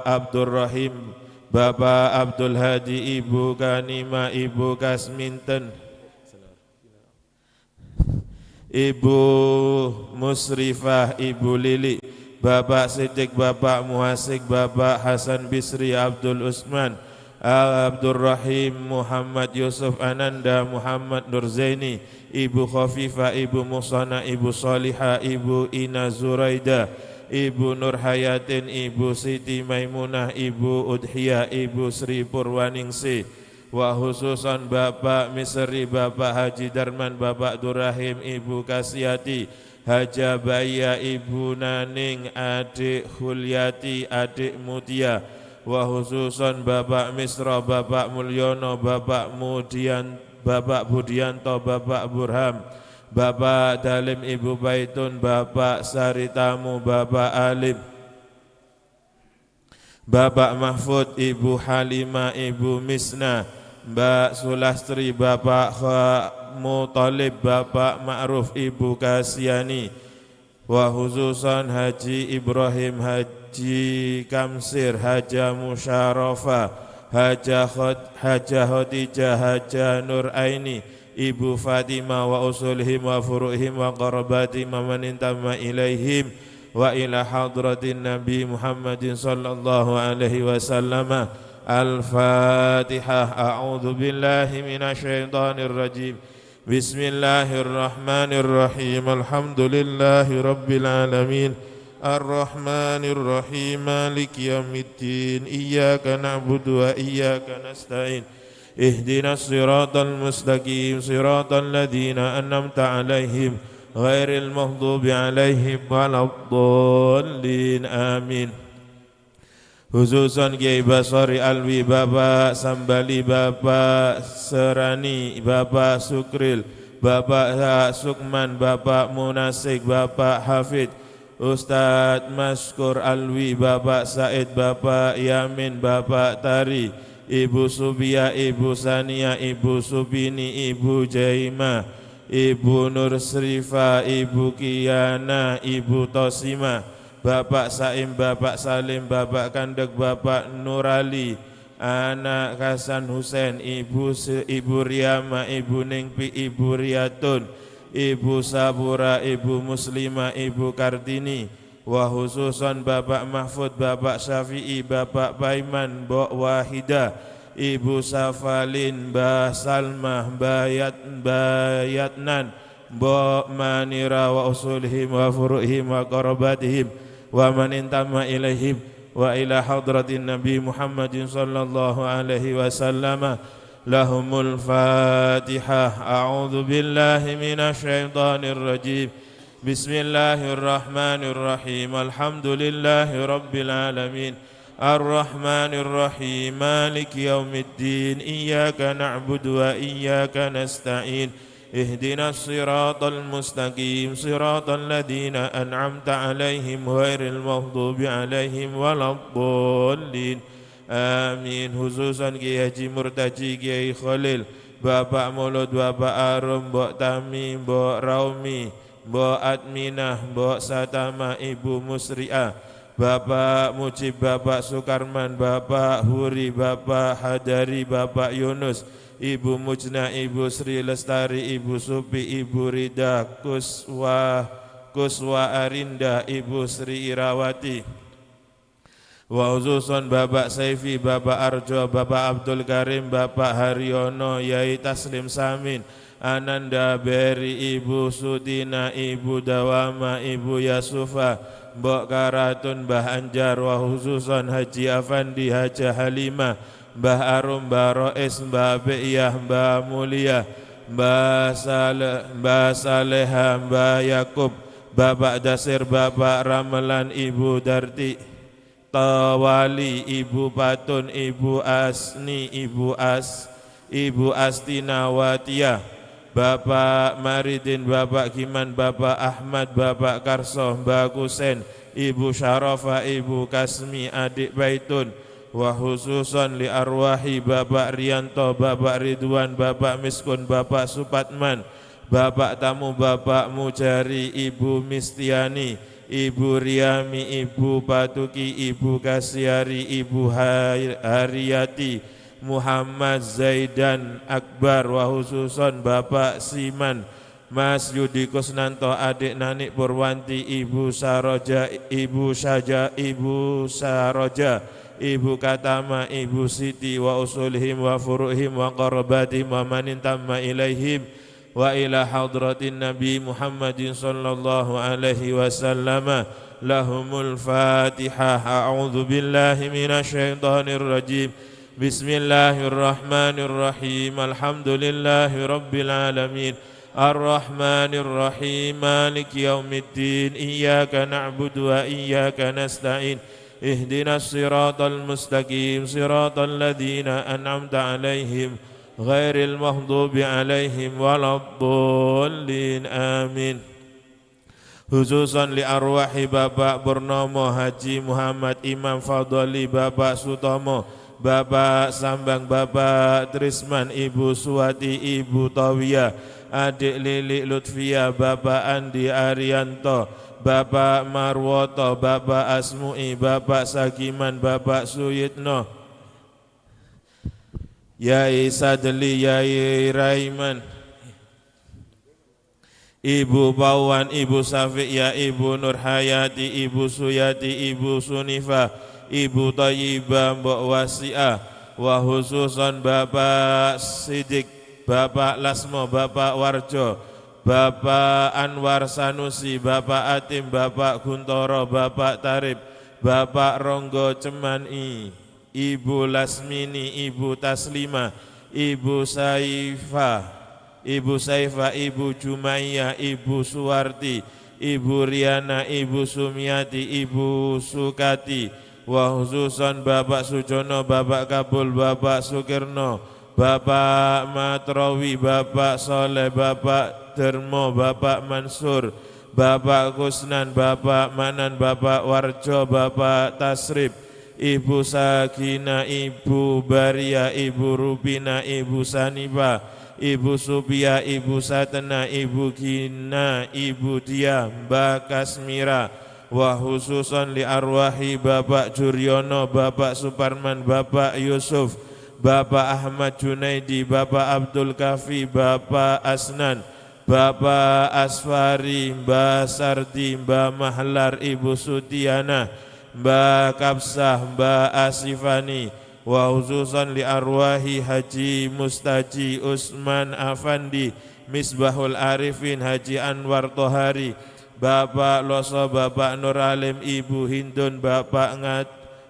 Abdurrahim, Bapak Abdul Hadi, Ibu Kanima, Ibu Kasminten, Ibu Musrifah, Ibu Lili, Bapak Siddiq, Bapak Muhasik, Bapak Hasan Bisri, Abdul Usman, Abdul Rahim, Muhammad Yusuf Ananda, Muhammad Nurzaini, Ibu Khafifah, Ibu Musana, Ibu Salihah, Ibu Ina Zuraida, Ibu Nur Hayatin, Ibu Siti Maimunah, Ibu Udhiyah, Ibu Sri Purwaningsih, wa khususan Bapak Misri, Bapak Haji Darman, Bapak Durahim, Ibu Kasiati, Haja Baya, Ibu Naning, Adik Hulyati, Adik Mutia, wa khususan Bapak Misra, Bapak Mulyono, Bapak Mudian, Bapak Budianto, Bapak Burham, Bapak Dalim, Ibu Baitun, Bapak Saritamu, Bapak Alim, Bapak Mahfud, Ibu Halimah, Ibu Misna, Mbak Sulastri, Bapak Mutalib, Bapak Ma'ruf, Ibu Kasiani, wa khususan Haji Ibrahim, Haji Kamsir, Haja Musyarafa, Haja Khadijah, Haja Nur Aini, Ibu Fatimah, wa usulihim wa furu'ihim wa qarabatihim wa man intama ilaihim wa ila hadratin Nabi Muhammadin sallallahu alaihi wasallam. Al-Fatihah. A'udzu billahi minasyaitonir rajim. Bismillahirrahmanirrahim. Alhamdulillahi rabbil alamin. Ar-Rahmanir Rahim. Maliki yaumiddin. Iyyaka na'budu wa iyyaka nasta'in. Ihdinas siratal mustaqim, siratal ladzina an'amta 'alaihim, ghairil maghdubi 'alaihim waladdallin. Amin. Khususan Kiai Basari Alwi, Bapak Sambali, Bapak Serani, Bapak Sukril, Bapak Sukman, Bapak Munasik, Bapak Hafid, Ustadz Maskur Alwi, Bapak Said, Bapak Yamin, Bapak Tari, Ibu Subia, Ibu Sania, Ibu Subini, Ibu Jaima, Ibu Nur Srifa, Ibu Kiana, Ibu Tosima, Bapak Saim, Bapak Salim, Bapak Kandek, Bapak Nurali, Anak Hasan Husain, Ibu Riyama, Ibu Ningpi, Ibu Riyatun, Ibu Sabura, Ibu Muslimah, Ibu Kartini, wa khususan Bapak Mahfud, Bapak Syafi'i, Bapak Paiman, Mbok Wahida, Ibu Safalin, Mbah Salmah, Bayat Bayatnan, Mbok Manira, wa usulihim wa furu'ihim wa qarabatihim wa man intama ilaihim wa ila hadratin Nabi Muhammadin sallallahu alaihi wasallam. Lahumul Fatihah. A'udzu billahi minasyaitonir rajim. Bismillahirrahmanirrahim. Alhamdulillahi rabbil alamin. Ar-Rahmanir Rahim. Maliki yaumiddin. Iyyaka na'budu wa iyyaka nasta'in. Ihdinas siratal mustaqim, siratal ladzina an'amta 'alaihim, ghairil maghdubi 'alaihim waladdallin. Amin. Khususan Kiai Haji Murtaji, Kiai Khalil, Bapak Mulud, Bapak Arum, Mbok Tami, Mbok Raumi, Mbok Adminah, Mbok Satama, Ibu Musriah, Bapak Mujib, Bapak Sukarman, Bapak Huri, Bapak Hadari, Bapak Yunus, Ibu Mujna, Ibu Sri Lestari, Ibu Supi, Ibu Rida, Kuswa, Kuswa Arinda, Ibu Sri Irawati, wa khususan Bapak Saifi, Bapak Arjo, Bapak Abdul Karim, Bapak Haryono, Yai Taslim Samin, Ananda Beri, Ibu Sutina, Ibu Dawama, Ibu Yasufa, Mbok Karatun, Mbah Anjar, wa khususan Haji Afandi, Haja Halimah, Mbah Arum, Mbah Rois, Mbah Be'iyah, Mbah Mulia, Mbah Saleh, Mbah Saleha, Mbah Yakub, Bapak Dasir, Bapak Ramelan, Ibu Darti Tawali, Ibu Patun, Ibu Asni, Ibu Astina Watia, Bapak Maridin, Bapak Giman, Bapak Ahmad, Bapak Karso, Mbak Kusen, Ibu Syarafa, Ibu Kasmi, Adik Baitun, wa khususan li arwahi Bapak Rianto, Bapak Ridwan, Bapak Miskun, Bapak Supatman, Bapak Tamu, Bapak Mujari, Ibu Mistiani, Ibu Riyami, Ibu Patuki, Ibu Kasiari, Ibu Hariyati, Muhammad Zaidan Akbar, wa khususon Bapak Siman, Mas Yudi Kusnanto, adik Nanik Purwanti, Ibu Saroja, Ibu Saja, Ibu Saroja, Ibu Katama, Ibu Siti, wa usulihim wa furuhim wa qarabatihim wa man intamma ilaihim wa ila hadratin Nabi Muhammadin sallallahu alaihi wasallam. Lahumul Fatihah. A'udzu billahi minasyaitonir rajim. Bismillahirrahmanirrahim. Alhamdulillahi rabbil alamin. Arrahmanir rahim. Maliki yaumiddin. Iyyaka na'budu wa iyyaka nasta'in. Ihdinas siratal mustaqim, siratal ladzina an'amta alaihim ghairil maghdubi alaihim waladdallin. Amin. Khususan li arwahi Bapak Purnomo, Haji Muhammad Imam Fadli, Bapak Sutomo, Bapak Sambang, Bapak Trisman, Ibu Suwati, Ibu Tawiyah, Adik Lili Lutfia, Bapak Andi Arianto, Bapak Marwoto, Bapak Asmui, Bapak Sagiman, Bapak Suyitno, Yai Sadli, Yai Raiman, Ibu Pawan, Ibu Safiya, Ibu Nurhayati, Ibu Suyati, Ibu Sunifa, Ibu Thayyibah, Mbok Wasi'ah, wa khususan Bapak Sidik, Bapak Lasmo, Bapak Warjo, Bapak Anwar Sanusi, Bapak Atim, Bapak Guntoro, Bapak Tarib, Bapak Ronggo Cemani, Ibu Lasmini, Ibu Taslima, Ibu Saifa, Ibu Saifa, Ibu Jumaiyah, Ibu Suwarti, Ibu Riana, Ibu Sumiati, Ibu Sukati, wa khususan Bapak Sujono, Bapak Kabul, Bapak Sukirno, Bapak Matrawi, Bapak Soleh, Bapak Dermo, Bapak Mansur, Bapak Kusnan, Bapak Manan, Bapak Warjo, Bapak Tasrib, Ibu Sakina, Ibu Baria, Ibu Rubina, Ibu Saniba, Ibu Supia, Ibu Satena, Ibu Gina, Ibu Dia, Mbak Kasmira, wa khususan li arwahi Bapak Juryono, Bapak Suparman, Bapak Yusuf, Bapak Ahmad Junaidi, Bapak Abdul Kafi, Bapak Asnan, Bapak Asfari, Mbak Sardi, Mbak Mahlar, Ibu Sutiana, Mbak Kapsah, Mbak Asifani, wa khususan li arwahi Haji Mustaji Usman Afandi, Misbahul Arifin, Haji Anwar Tohari, Bapak Loso, Bapak Nur Alim, Ibu Hindun, Bapak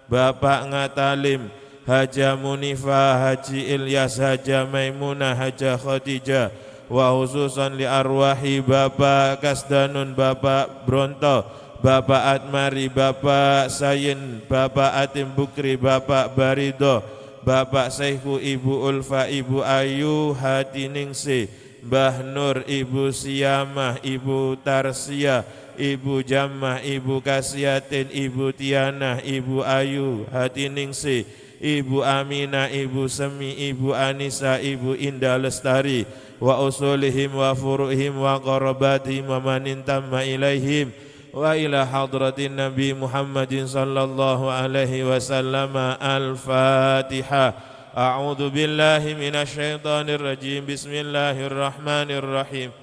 Ngatalim, Haja Munifah, Haji Ilyas, Haja Maimunah, Haja Khadijah, wa khususan li arwahi Bapak Kasdanun, Bapak Bronto, Bapak Atmari, Bapak Sayin, Bapak Atim Bukri, Bapak Barido, Bapak Saihu, Ibu Ulfa, Ibu Ayu Hatiningsih, Mbah Nur, Ibu Siyamah, Ibu Tarsia, Ibu Jamah, Ibu Kasiatin, Ibu Tiana, Ibu Ayu Hatiningsih, Ibu Aminah, Ibu Semi, Ibu Anisa, Ibu Indah Lestari, wa usulihim wa furuhim wa qarabatihim wa man intamma ilaihim wa ila hadratin Nabi Muhammadin sallallahu alaihi wasallam. Al-Fatihah. A'udzu billahi minasyaitonir rajim. Bismillahirrahmanirrahim.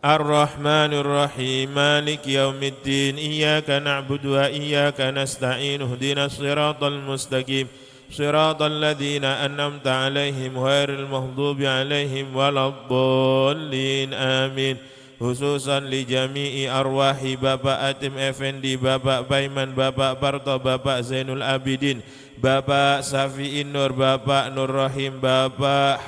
Ar-Rahmanir Rahim. Maliki yaumiddin. Iyyaka na'budu wa iyyaka nasta'in. Ihdinas siratal mustaqim. Siratal ladzina an'amta 'alaihim ghairil maghdubi 'alaihim waladdallin. Amin. Khususan li jami'i arwahi Bapak Atim Effendi, Bapak Baiman, Bapak Parto, Bapak Zainul Abidin, Bapak Safi'in Nur, Bapak Nur Rahim, Bapak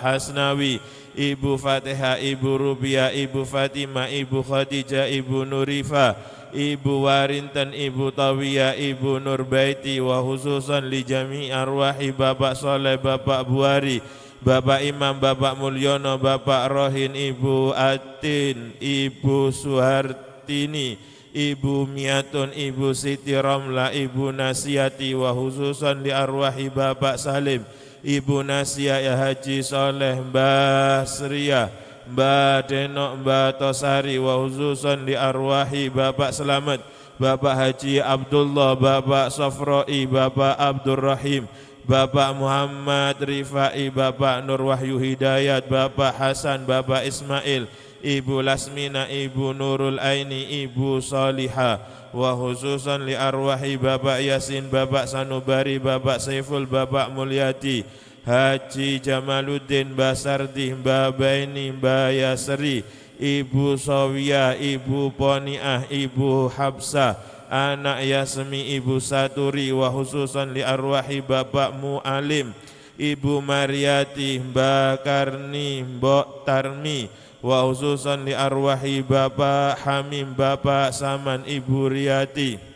Hasnawi, Ibu Fatihah, Ibu Rubia, Ibu Fatimah, Ibu Khadijah, Ibu Nurifa, Ibu Warinten, Ibu Tawiyah, Ibu Nurbaiti, wa khususan li jami'i arwahi Bapak Soleh, Bapak Buari, Bapak Imam, Bapak Mulyono, Bapak Rohin, Ibu Atin, Ibu Suhartini, Ibu Miatun, Ibu Siti Ramla, Ibu Nasiati, wa khususan li arwahi Bapak Salim, Ibu Nasia, ya Haji Soleh, Mbah Sria, Mbah Denok, Mbah Tosari, wa khususan li arwahi Bapak Selamat, Bapak Haji Abdullah, Bapak Sofroi, Bapak Abdurrahim, Bapak Muhammad Rifai, Bapak Nur Wahyu Hidayat, Bapak Hasan, Bapak Ismail, Ibu Lasmina, Ibu Nurul Aini, Ibu Salihah, wa khususan li arwahi Bapak Yasin, Bapak Sanubari, Bapak Saiful, Bapak Mulyadi, Haji Jamaluddin, Mbah Sardi, Mbah Baini, Mbah Yasri, Ibu Sawiyah, Ibu Poniah, Ibu Habsah, anak Yasmi, Ibu Saturi, wa khususan li arwahi Bapak Mu'alim, Ibu Mariati, Mbah Karni, Mbok Tarmi, wa khususan li arwahi Bapak Hamim, Bapak Saman, Ibu Riyati,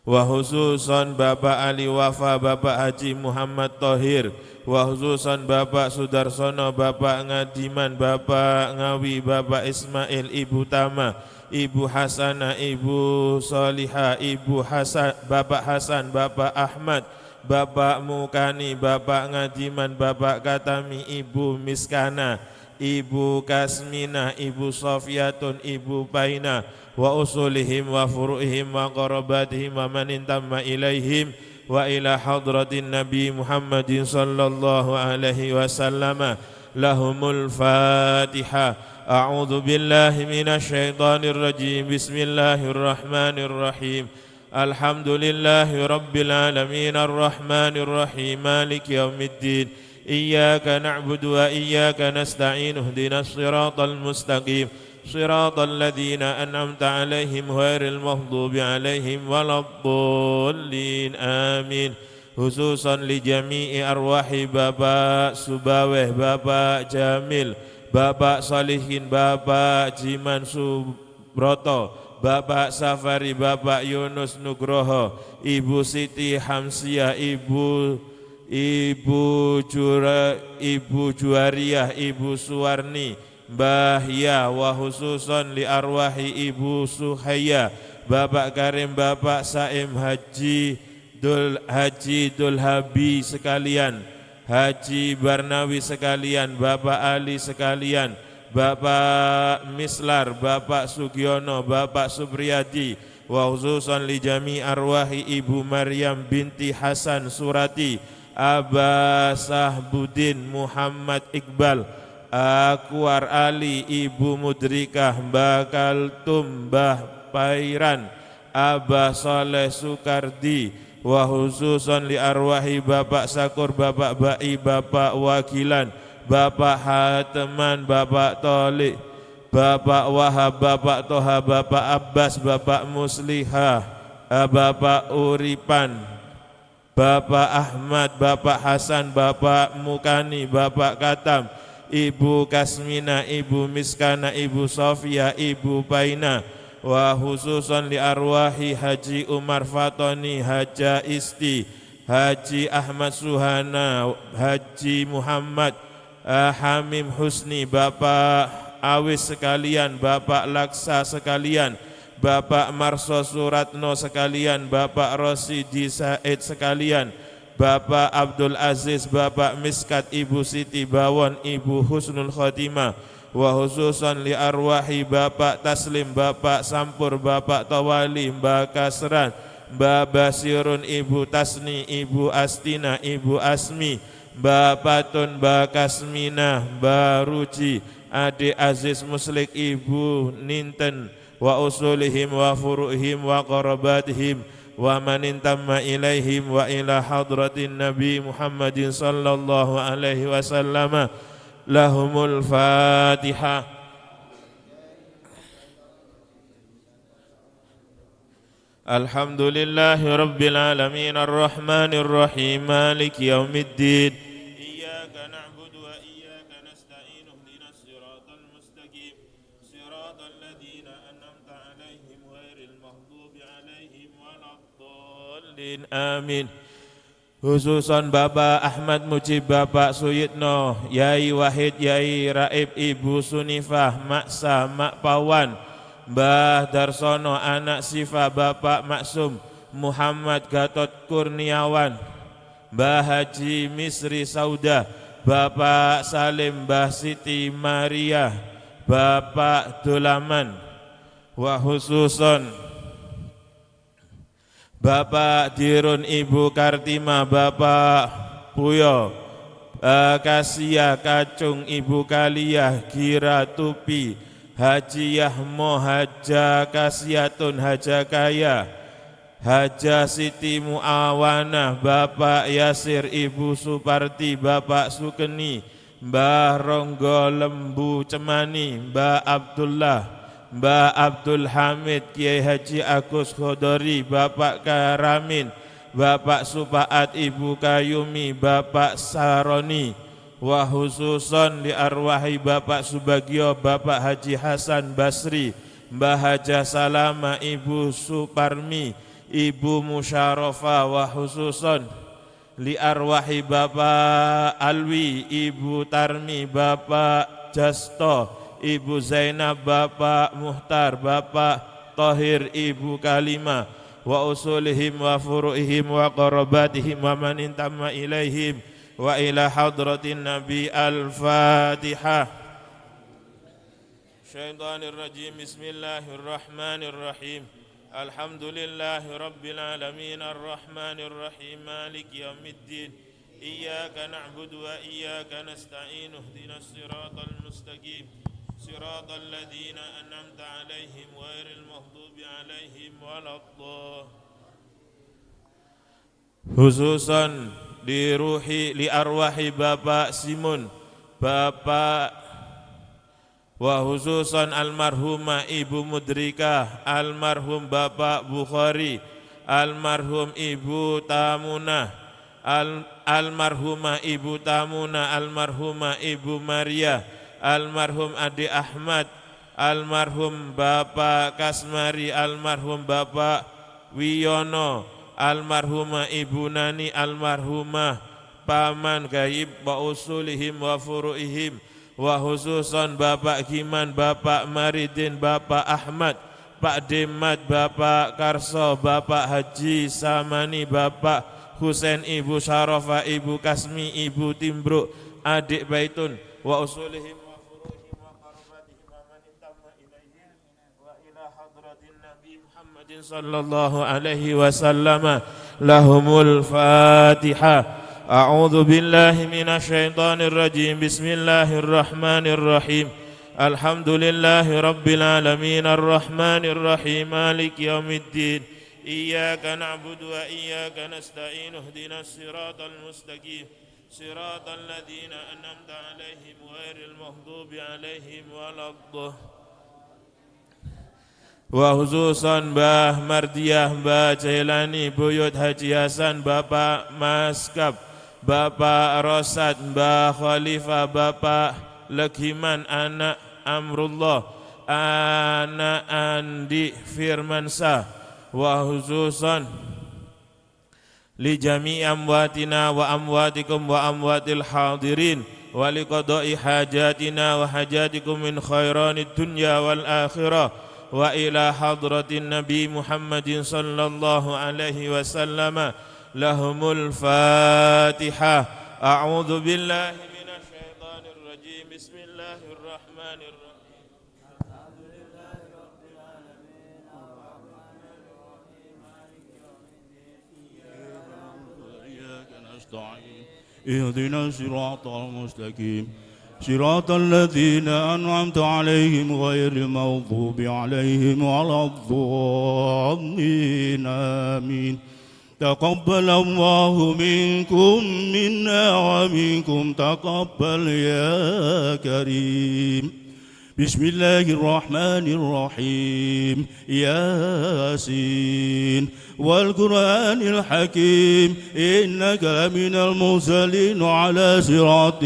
wa khususan Bapak Ali Wafa, Bapak Haji Muhammad Tohir, wa khususan Bapak Sudarsono, Bapak Ngadiman, Bapak Ngawi, Bapak Ismail, Ibu Tama, Ibu Hasana, Ibu Solihah, Ibu Hasan, Bapak Hasan, Bapak Ahmad, Bapak Mukani, Bapak Ngadiman, Bapak Katami, Ibu Miskana, Ibu Kasmina, Ibu Sofiatun, Ibu Paina, wa usulihim wa furu'ihim wa qarabatihim wa man intamma ilaihim wa ila hadratin Nabi Muhammadin sallallahu alaihi wasallam. Lahumul Fatihah. A'udzu billahi minasyaitonir rajim. Bismillahirrahmanirrahim. Alhamdulillahi rabbil alamin arrahmanir rahim maliki yaumiddin. Iyyaka na'budu wa iyyaka nasta'in. Ihdinas siratal mustaqim. Siratal ladzina an'amta 'alaihim ghairil maghdubi 'alaihim waladdallin. Amin. Khususan li jami'i arwahi Bapak Subaweh, Bapak Jamil, Bapak Salihin, Bapak Jiman Subroto, Bapak Safari, Bapak Yunus Nugroho, Ibu Siti Hamsiah, Ibu Juariah, Ibu Suwarni, Mbah Ya, wa khususan li arwahi Ibu Suhaya, Bapak Karim, Bapak Saim, Haji Dul Habi sekalian, Haji Barnawi sekalian, Bapak Ali sekalian, Bapak Mislar, Bapak Sugiono, Bapak Supriyadi, wa khususan li jami arwahi Ibu Maryam binti Hasan Surati, Abah Sahbudin Muhammad Iqbal, Akwar Ali, Ibu Mudrikah, Mbah Kaltum, Mbah Pairan, Abah Saleh Sukardi, wa khususan li arwahi Bapak Sakur, Bapak Bai, Bapak Wakilan, Bapak Hateman, Bapak Tolik, Bapak Wahab, Bapak Toha, Bapak Abbas, Bapak Muslihah, Bapak Uripan, Bapak Ahmad, Bapak Hasan, Bapak Mukani, Bapak Katam, Ibu Kasmina, Ibu Miskana, Ibu Sofia, Ibu Paina, wa khususan li arwahi Haji Umar Fatoni, Haja Isti, Haji Ahmad Suhana, Haji Muhammad Hamim Husni, Bapak Awis sekalian, Bapak Laksa sekalian, Bapak Marso Suratno sekalian, Bapak Rosidi Said sekalian, Bapak Abdul Aziz, Bapak Miskat, Ibu Siti Bawon, Ibu Husnul Khotimah, wa khususan li arwahi Bapak Taslim, Bapak Sampur, Bapak Tawali, Mbak Kasran, Mbak Basirun, Ibu Tasni, Ibu Astina, Ibu Asmi, Mbak Patun, Mbak Kasmina, Mbak Ruji, Adik Aziz Muslik, Ibu Ninten, wa usulihim wa furu'ihim wa qarabatihim wa man intamma ilaihim wa ila hadratin Nabi Muhammadin sallallahu alaihi wasallam. Lahumul Fatihah. Alhamdulillahi rabbil alamin arrahmanir rahim maliki yaumiddin. Iyyaka na'budu wa iyyaka nasta'in ihdinas siratal mustaqim siratal ladzina an'amta 'alaihim ghairil maghdubi 'alaihim waladdallin. Amin. Khususan Bapak Ahmad Mujib, Bapak Suyitno, Yai Wahid, Yai Raib, Ibu Sunifah, Maksa, Mak Pawan, Mbah Darsono, anak Sifa, Bapak Maksum, Muhammad Gatot Kurniawan, Mbah Haji Misri Sauda, Bapak Salim, Mbah Siti Maria, Bapak Dolaman, wa khususon Bapak Dirun, Ibu Kartima, Bapak Puyo, Kasia Kacung, Ibu Kaliyah, Gira Tupi, Haji Yahmo, Haja Kasiatun, Haja Kaya, Haja Siti Muawanah, Bapak Yasir, Ibu Suparti, Bapak Sukeni, Mbah Ronggo Lembu Cemani, Mbah Abdullah, Mbah Abdul Hamid, Kiai Haji Agus Khodori, Bapak Karamin, Bapak Supaat, Ibu Kayumi, Bapak Saroni, wa khususon li arwahi Bapak Subagio, Bapak Haji Hasan Basri, Mbah Haja Salama, Ibu Suparmi, Ibu Musyarofa, wa khususon li arwahi Bapak Alwi, Ibu Tarmi, Bapak Jasto, Ibu Zainab, Bapak Muhtar, Bapak Tohir, Ibu Kalima, wa usulihim wa furu'ihim wa qarabatihim wa man intama ilaihim wa ila hadratin Nabi. Al-Fatihah. Syaitanir rajim. Bismillahirrahmanirrahim. Alhamdulillahi rabbil alamin, arrahmanir rahim, maliki yaumiddin, iyyaka na'budu wa iyyaka nasta'in, ihdinas siratal mustaqim, siratal ladzina an'amta 'alaihim ghairil maghdubi 'alaihim waladdallin. Khususan di ruhi li arwahi Bapak Simun, Bapak, wa khususan almarhumah Ibu Mudrikah, almarhum Bapak Bukhari, almarhum Ibu Tamunah, almarhumah Ibu Tamuna, almarhumah Ibu Maria, almarhum Adi Ahmad, almarhum Bapak Kasmari, almarhum Bapak Wiyono, almarhumah Ibu Nani, almarhumah Paman Gaib, wa usulihim wa furu'ihim wa khususan Bapak Giman, Bapak Maridin, Bapak Ahmad, Pak Demat, Bapak Karso, Bapak Haji Samani, Bapak Husain, Ibu Syarafa, Ibu Kasmi, Ibu Timbruk, Adik Baitun, wa usulihim wa furu'ihim wa qarabatihim wa man intama ilaihim wa ila hadratin Nabi Muhammadin sallallahu alaihi wasallam, lahumul Fatihah. أعوذ بالله من الشيطان الرجيم. بسم الله الرحمن الرحيم. الحمد لله رب العالمين، الرحمن الرحيم، مالك يوم الدين، إياك نعبد وإياك نستعين، اهدنا الصراط المستقيم، صراط الذين أنعمت عليهم غير المغضوب عليهم ولا الضالين. Wa khususan Mbah Mardiah, Mbah Jailani, Buyut Haji Hasan, Bapak Maskab, Bapak Rosad, Mbah Khalifah, Bapak Legiman, anak Amrullah, anak Andi Firmansyah, wa khususan li jami'i amwatina wa amwatikum wa amwatil hadirin wa liqada'i hajatina wa hajatikum min khairanid dunya wal akhirah wa ila hadratin Nabi Muhammadin sallallahu alaihi wasallam, lahumul Fatihah. A'udzu billahi minasyaitonir rajim. Bismillahirrahmanirrahim. Alhamdulillahi rabbil alamin, arrahmanir rahim, maliki yaumiddin, iyyaka na'budu wa iyyaka nasta'in, ihdinas siratal mustaqim, صراط الذين أنعمت عليهم غير المغضوب عليهم ولا الضالين، آمين. تقبل الله منكم، منا ومنكم، تقبل يا كريم. بسم الله الرحمن الرحيم. ياسين والقرآن الحكيم، إنك لمن المرسلين على صراط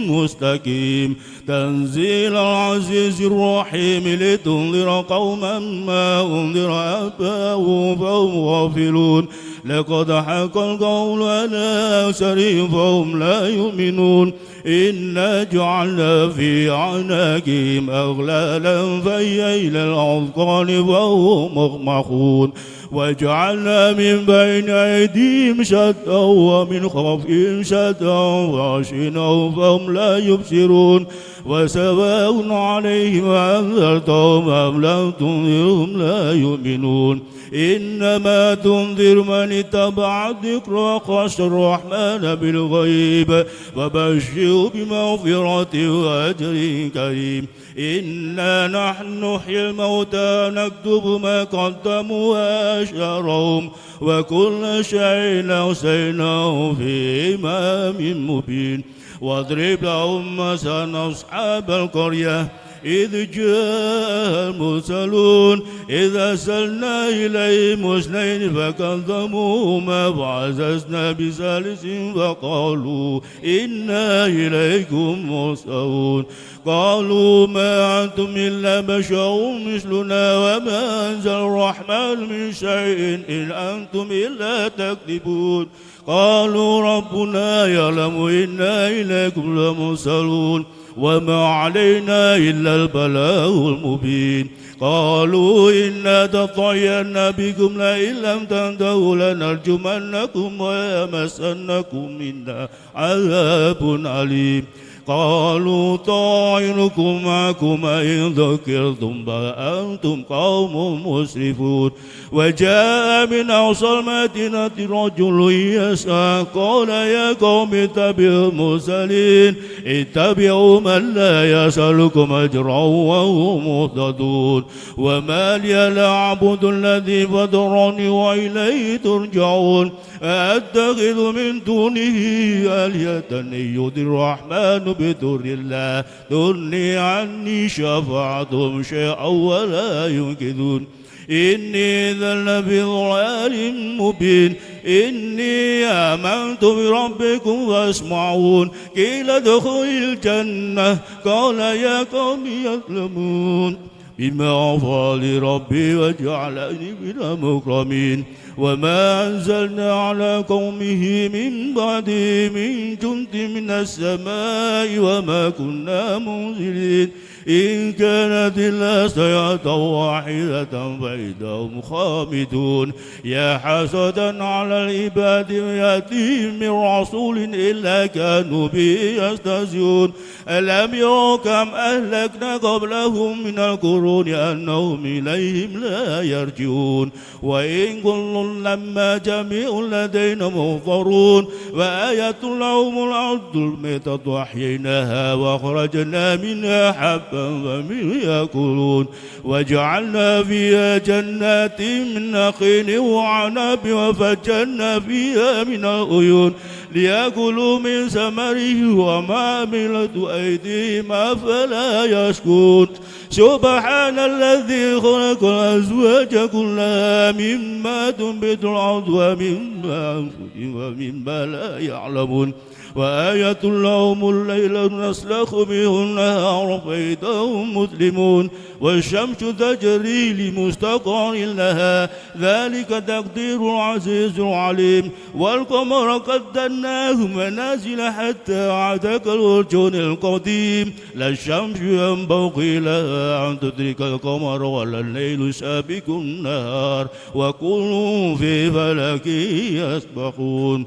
مستقيم، تنزيل العزيز الرحيم، لتنذر قوما ما أنذر آباؤهم فهم غافلون. لقد حق القول على أكثرهم فهم لا يؤمنون. إنا جعلنا في أعناقهم أغلالا فهي إلى الأذقان وهم مقمحون. وجعلنا من بين أيديهم سدا ومن خلفهم سدا فأغشيناهم فهم لا يبصرون. وسواء عليهم أنذرتهم أم لم تنذرهم لا يؤمنون. إنما تنذر من اتبع الذكر وخشى الرحمن بالغيب وبشره بمغفرة وأجر كريم. إنا نحن نحيي الموتى نكتب ما قدموا وآثارهم وكل شيء أحصيناه في إمام مبين. واضرب لهم مثلا أصحاب القرية إذ جاء المرسلون إذ أرسلنا إليهم اثنين فكذبوهما فعززنا بثالث فقالوا إنا إليكم مرسلون. قالوا ما أنتم إلا بشر مثلنا وما أنزل الرحمن من شيء إن أنتم إلا تكذبون. قالوا ربنا يعلم إنا إليكم لمرسلون وما علينا إلا البلاغ المبين. قالوا إنا تطيرنا بكم لئن لم تنتهوا لنرجمنكم ويمسنكم منا عذاب أليم. قالوا طائركم معكم إن ذكرتم بل أنتم قوم مسرفون. وجاء من أقصى المدينة رجل يسعى قال يا قوم اتبعوا المرسلين اتبعوا من لا يسألكم أجرا وهم مهتدون. وما لي لا أعبد الذي فطرني وإليه ترجعون. أتخذ من دونه آلهة إن يرد الرحمن بضر لا تغني عني شفاعتهم شيئا ولا ينقذون. إني إذا لفي ضلال مبين. إني آمنت بربكم فاسمعون. قيل ادخل الجنة قال يا قوم يظلمون بما غفر لي ربي وجعلني من المكرمين. وما أنزلنا على قومه من بعده من جند من السماء وما كنا منزلين. إن كانت إلا صيحة واحدة فإذا هم خامدون. يا حسدا على العباد يأتيهم من رسول إلا كانوا به يستهزئون. ألم يروا كم أهلكنا قبلهم من القرون أنهم إليهم لا يرجعون. وإن كل لما جميع لدينا محضرون. وآية لهم الأرض الميتة أحييناها وأخرجنا منها حبا ومنه يأكلون. وجعلنا فيها جنات من نخيل وعنب وفجرنا فيها من العيون ليأكلوا من ثمره وما عملت أيديهم أفلا يشكرون. سبحان الذي خلق الأزواج كلها مما تنبت الأرض ومما أنفسهم ومما لا يعلمون. وآية لهم الليل نسلخ منه النهار فإذا هم مظلمون. والشمس تجري لمستقر لها ذلك تقدير العزيز العليم. والقمر قدرناه منازل حتى عاد كالعرجون القديم. لا الشمس ينبغي لها أن تدرك القمر ولا الليل سابق النهار وكل في فلك يسبحون.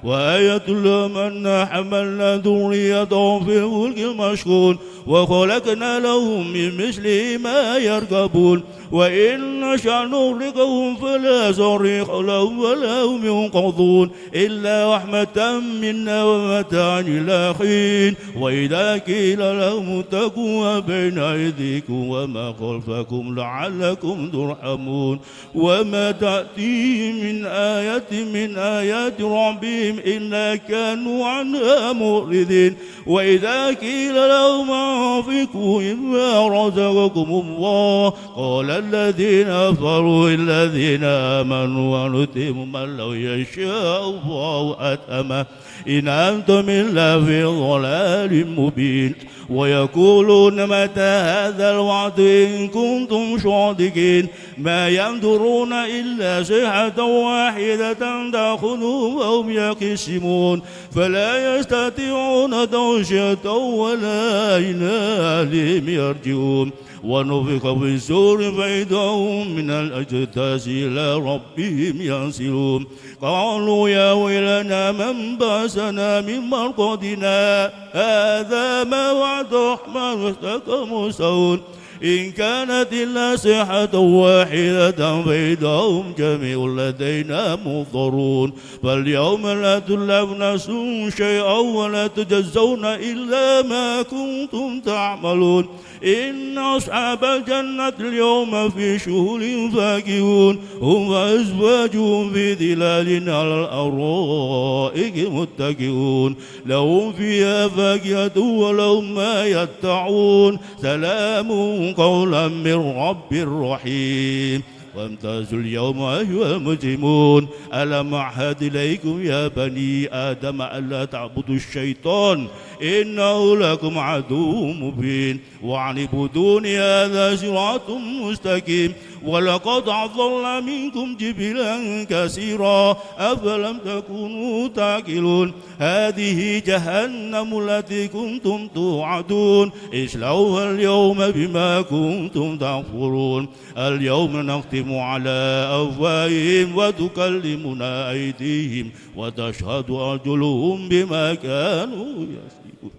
وآية لهم أنا حملنا ذريتهم في الفلك المشحون وخلقنا لهم من مثله ما يركبون. وإن نشأ نغرقهم فلا صريخ لهم ولا هم ينقذون إلا رحمة منا ومتاعا إلى حين. وإذا قيل لهم اتقوا بين أيديكم وما خلفكم لعلكم ترحمون. وما تأتيهم من آية من آيات ربهم إلا كانوا عنها معرضين. وإذا قيل لهم أنفقوا مما رزقكم الله قال الذين كفروا الذين آمنوا ونطعم من لو يشاء الله أطعمه إن أنتم إلا في ضلال مبين. ويقولون متى هذا الوعد إن كنتم صادقين. ما ينظرون إلا صيحة واحدة تأخذهم وهم يقسمون. فلا يستطيعون توصية ولا إلى أهلهم يرجعون. ونفخ في الصور فإذا هم من الأجداث إلى ربهم ينسلون. قالوا يا ويلنا من بعثنا من مرقدنا هذا ما وعد الرحمن وصدق المرسلون. إن كانت إلا صيحة واحدة فإذا هم جميع لدينا محضرون. فاليوم لا تظلم نفس شيئا ولا تجزون إلا ما كنتم تعملون. إن أصحاب الجنة اليوم في شغل فاكهون، هم وأزواجهم في ظلال على الأرائك متكئون. لهم فيها فاكهة ولهم ما يدعون. سلام قولا من رب رحيم. وامتازوا اليوم أيها المجرمون. ألم أعهد إليكم يا بني آدم ألا تعبدوا الشيطان إنه لكم عدو مبين. وأن اعبدوني هذا صراط مستقيم. ولقد أضل منكم جبلا كثيرا أفلم تكونوا تعقلون. هذه جهنم التي كنتم توعدون، اصلوها اليوم بما كنتم تكفرون. اليوم نختم على أفواههم وتكلمنا أيديهم وتشهد أرجلهم بما كانوا يكسبون.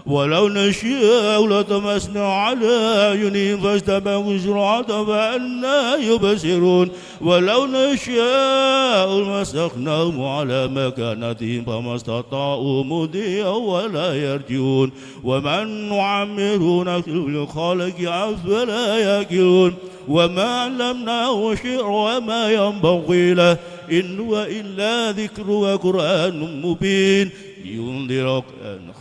ولو نشاء لطمسنا على أعينهم فاستبقوا الصراط فأنى يبصرون. ولو نشاء لمسخناهم على مكانتهم فما استطاعوا مضيا ولا يرجعون. ومن نعمره نكله الخلق أفلا يأكلون. وما علمناه الشعر وما ينبغي له إن هو إلا ذكر وقرآن مبين. لينذر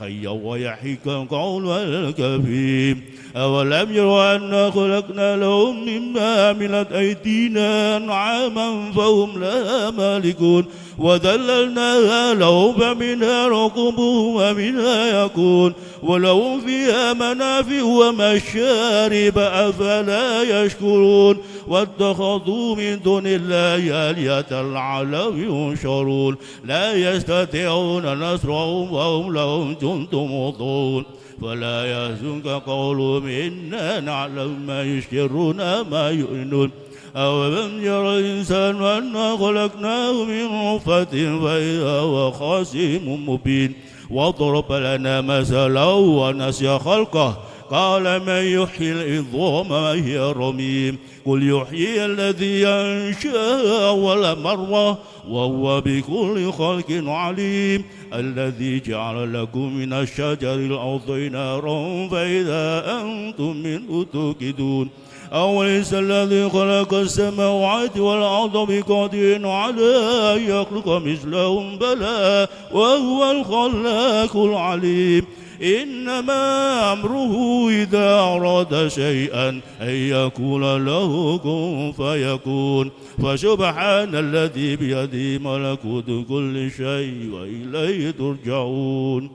حيا ويحيق قول الكفير. أولم يروا أنا خلقنا لهم مما عملت أيدينا أنعاما فهم لها مالكون. وذللناها لهم فمنها ركوبهم ومنها يأكلون. ولهم فيها منافع ومشارب أفلا يشكرون. واتخذوا من دون الله آلهة لعلهم ينصرون. لا يستطيعون نصرهم وهم لهم جند محضرون. فلا يحزنك قولهم إنا نعلم ما يسرون ما يعلنون. أولم ير الإنسان أنا خلقناه من نطفة فإذا هو خصيم مبين. وضرب لنا مثلا ونسي خلقه قال من يحيي العظام وهي رميم. قل يحيي الذي أنشأها أول مرة وهو بكل خلق عليم. الذي جعل لكم من الشجر الأرض نارا فإذا أنتم منه توقدون. أوليس الذي خلق السماوات والأرض بقادر على أن يخلق مثلهم؟ بلى وهو الخلاق العليم. إنما أمره إذا أراد شيئا أن يقول له كن فيكون. فسبحان الذي بيده ملكوت كل شيء وإليه ترجعون.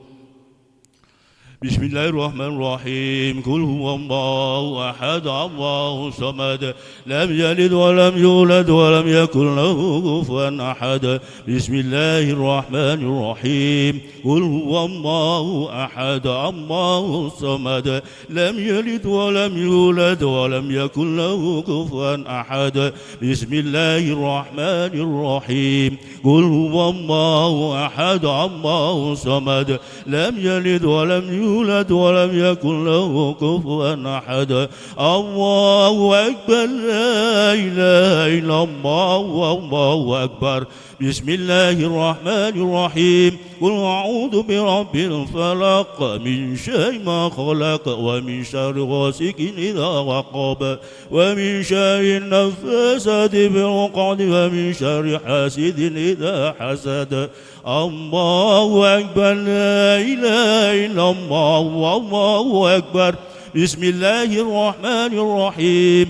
بسم الله الرحمن الرحيم. قل هو الله أحد الله الصمد لم يلد ولم يولد ولم يكن له كفوا أحد. بسم الله الرحمن الرحيم. قل هو الله أحد الله الصمد لم يلد ولم يولد ولم يكن له كفوا أحد. بسم الله الرحمن الرحيم. قل هو الله أحد الله الصمد لم يلد ولم يولد ولم يكن له كفوا أحد. الله أكبر لا إله إلا الله والله أكبر. بسم الله الرحمن الرحيم. قل أعوذ برب الفلق من شر ما خلق ومن شر غاسق إذا وقب ومن شر النفاثات في العقد ومن شر حاسد إذا حسد. الله أكبر لا إله إلا الله والله أكبر. بسم الله الرحمن الرحيم.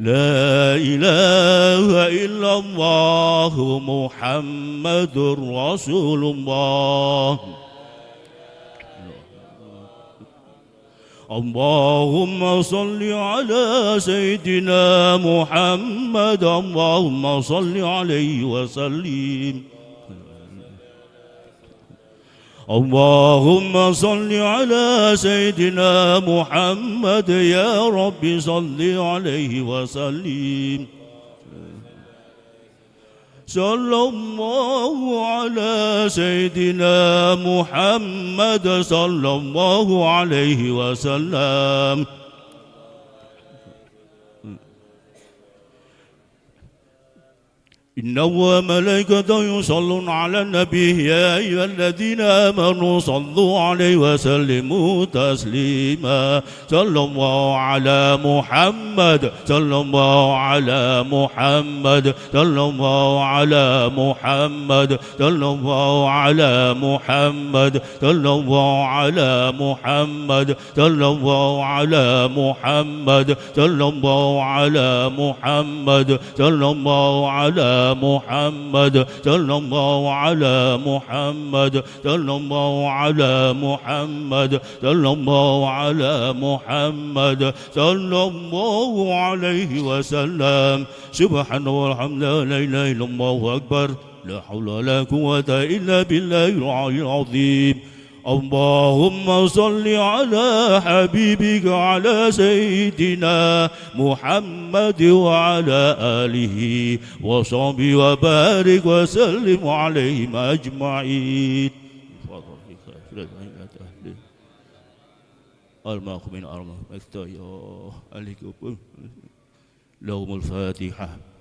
لا إله إلا الله محمد رسول الله. اللهم صل على سيدنا محمد، اللهم صل عليه وسلم. اللهم صل على سيدنا محمد يا رب صل عليه وسلم. صلى الله على سيدنا محمد صلى الله عليه وسلم. إن وملائكته يصلون على النبي يا أيها الذين آمنوا صلوا عليه وسلموا تسليما. صلى الله على محمد، صلى الله على محمد، صلى الله على محمد، صلى الله على محمد، صلى الله على محمد، صلى الله على محمد، صلى الله على محمد، صلى الله على محمد، صلى الله على محمد، صلى الله على محمد، صلى الله على محمد، صلى الله عليه وسلم. سبحان والحمد لله لا إله إلا الله أكبر، لا حول ولا قوة إلا بالله العلي العظيم. اللهم صل على حبيبك على سيدنا محمد وعلى آله وصحبه وبارك وسلم عليهم أجمعين. لهم الفاتحة.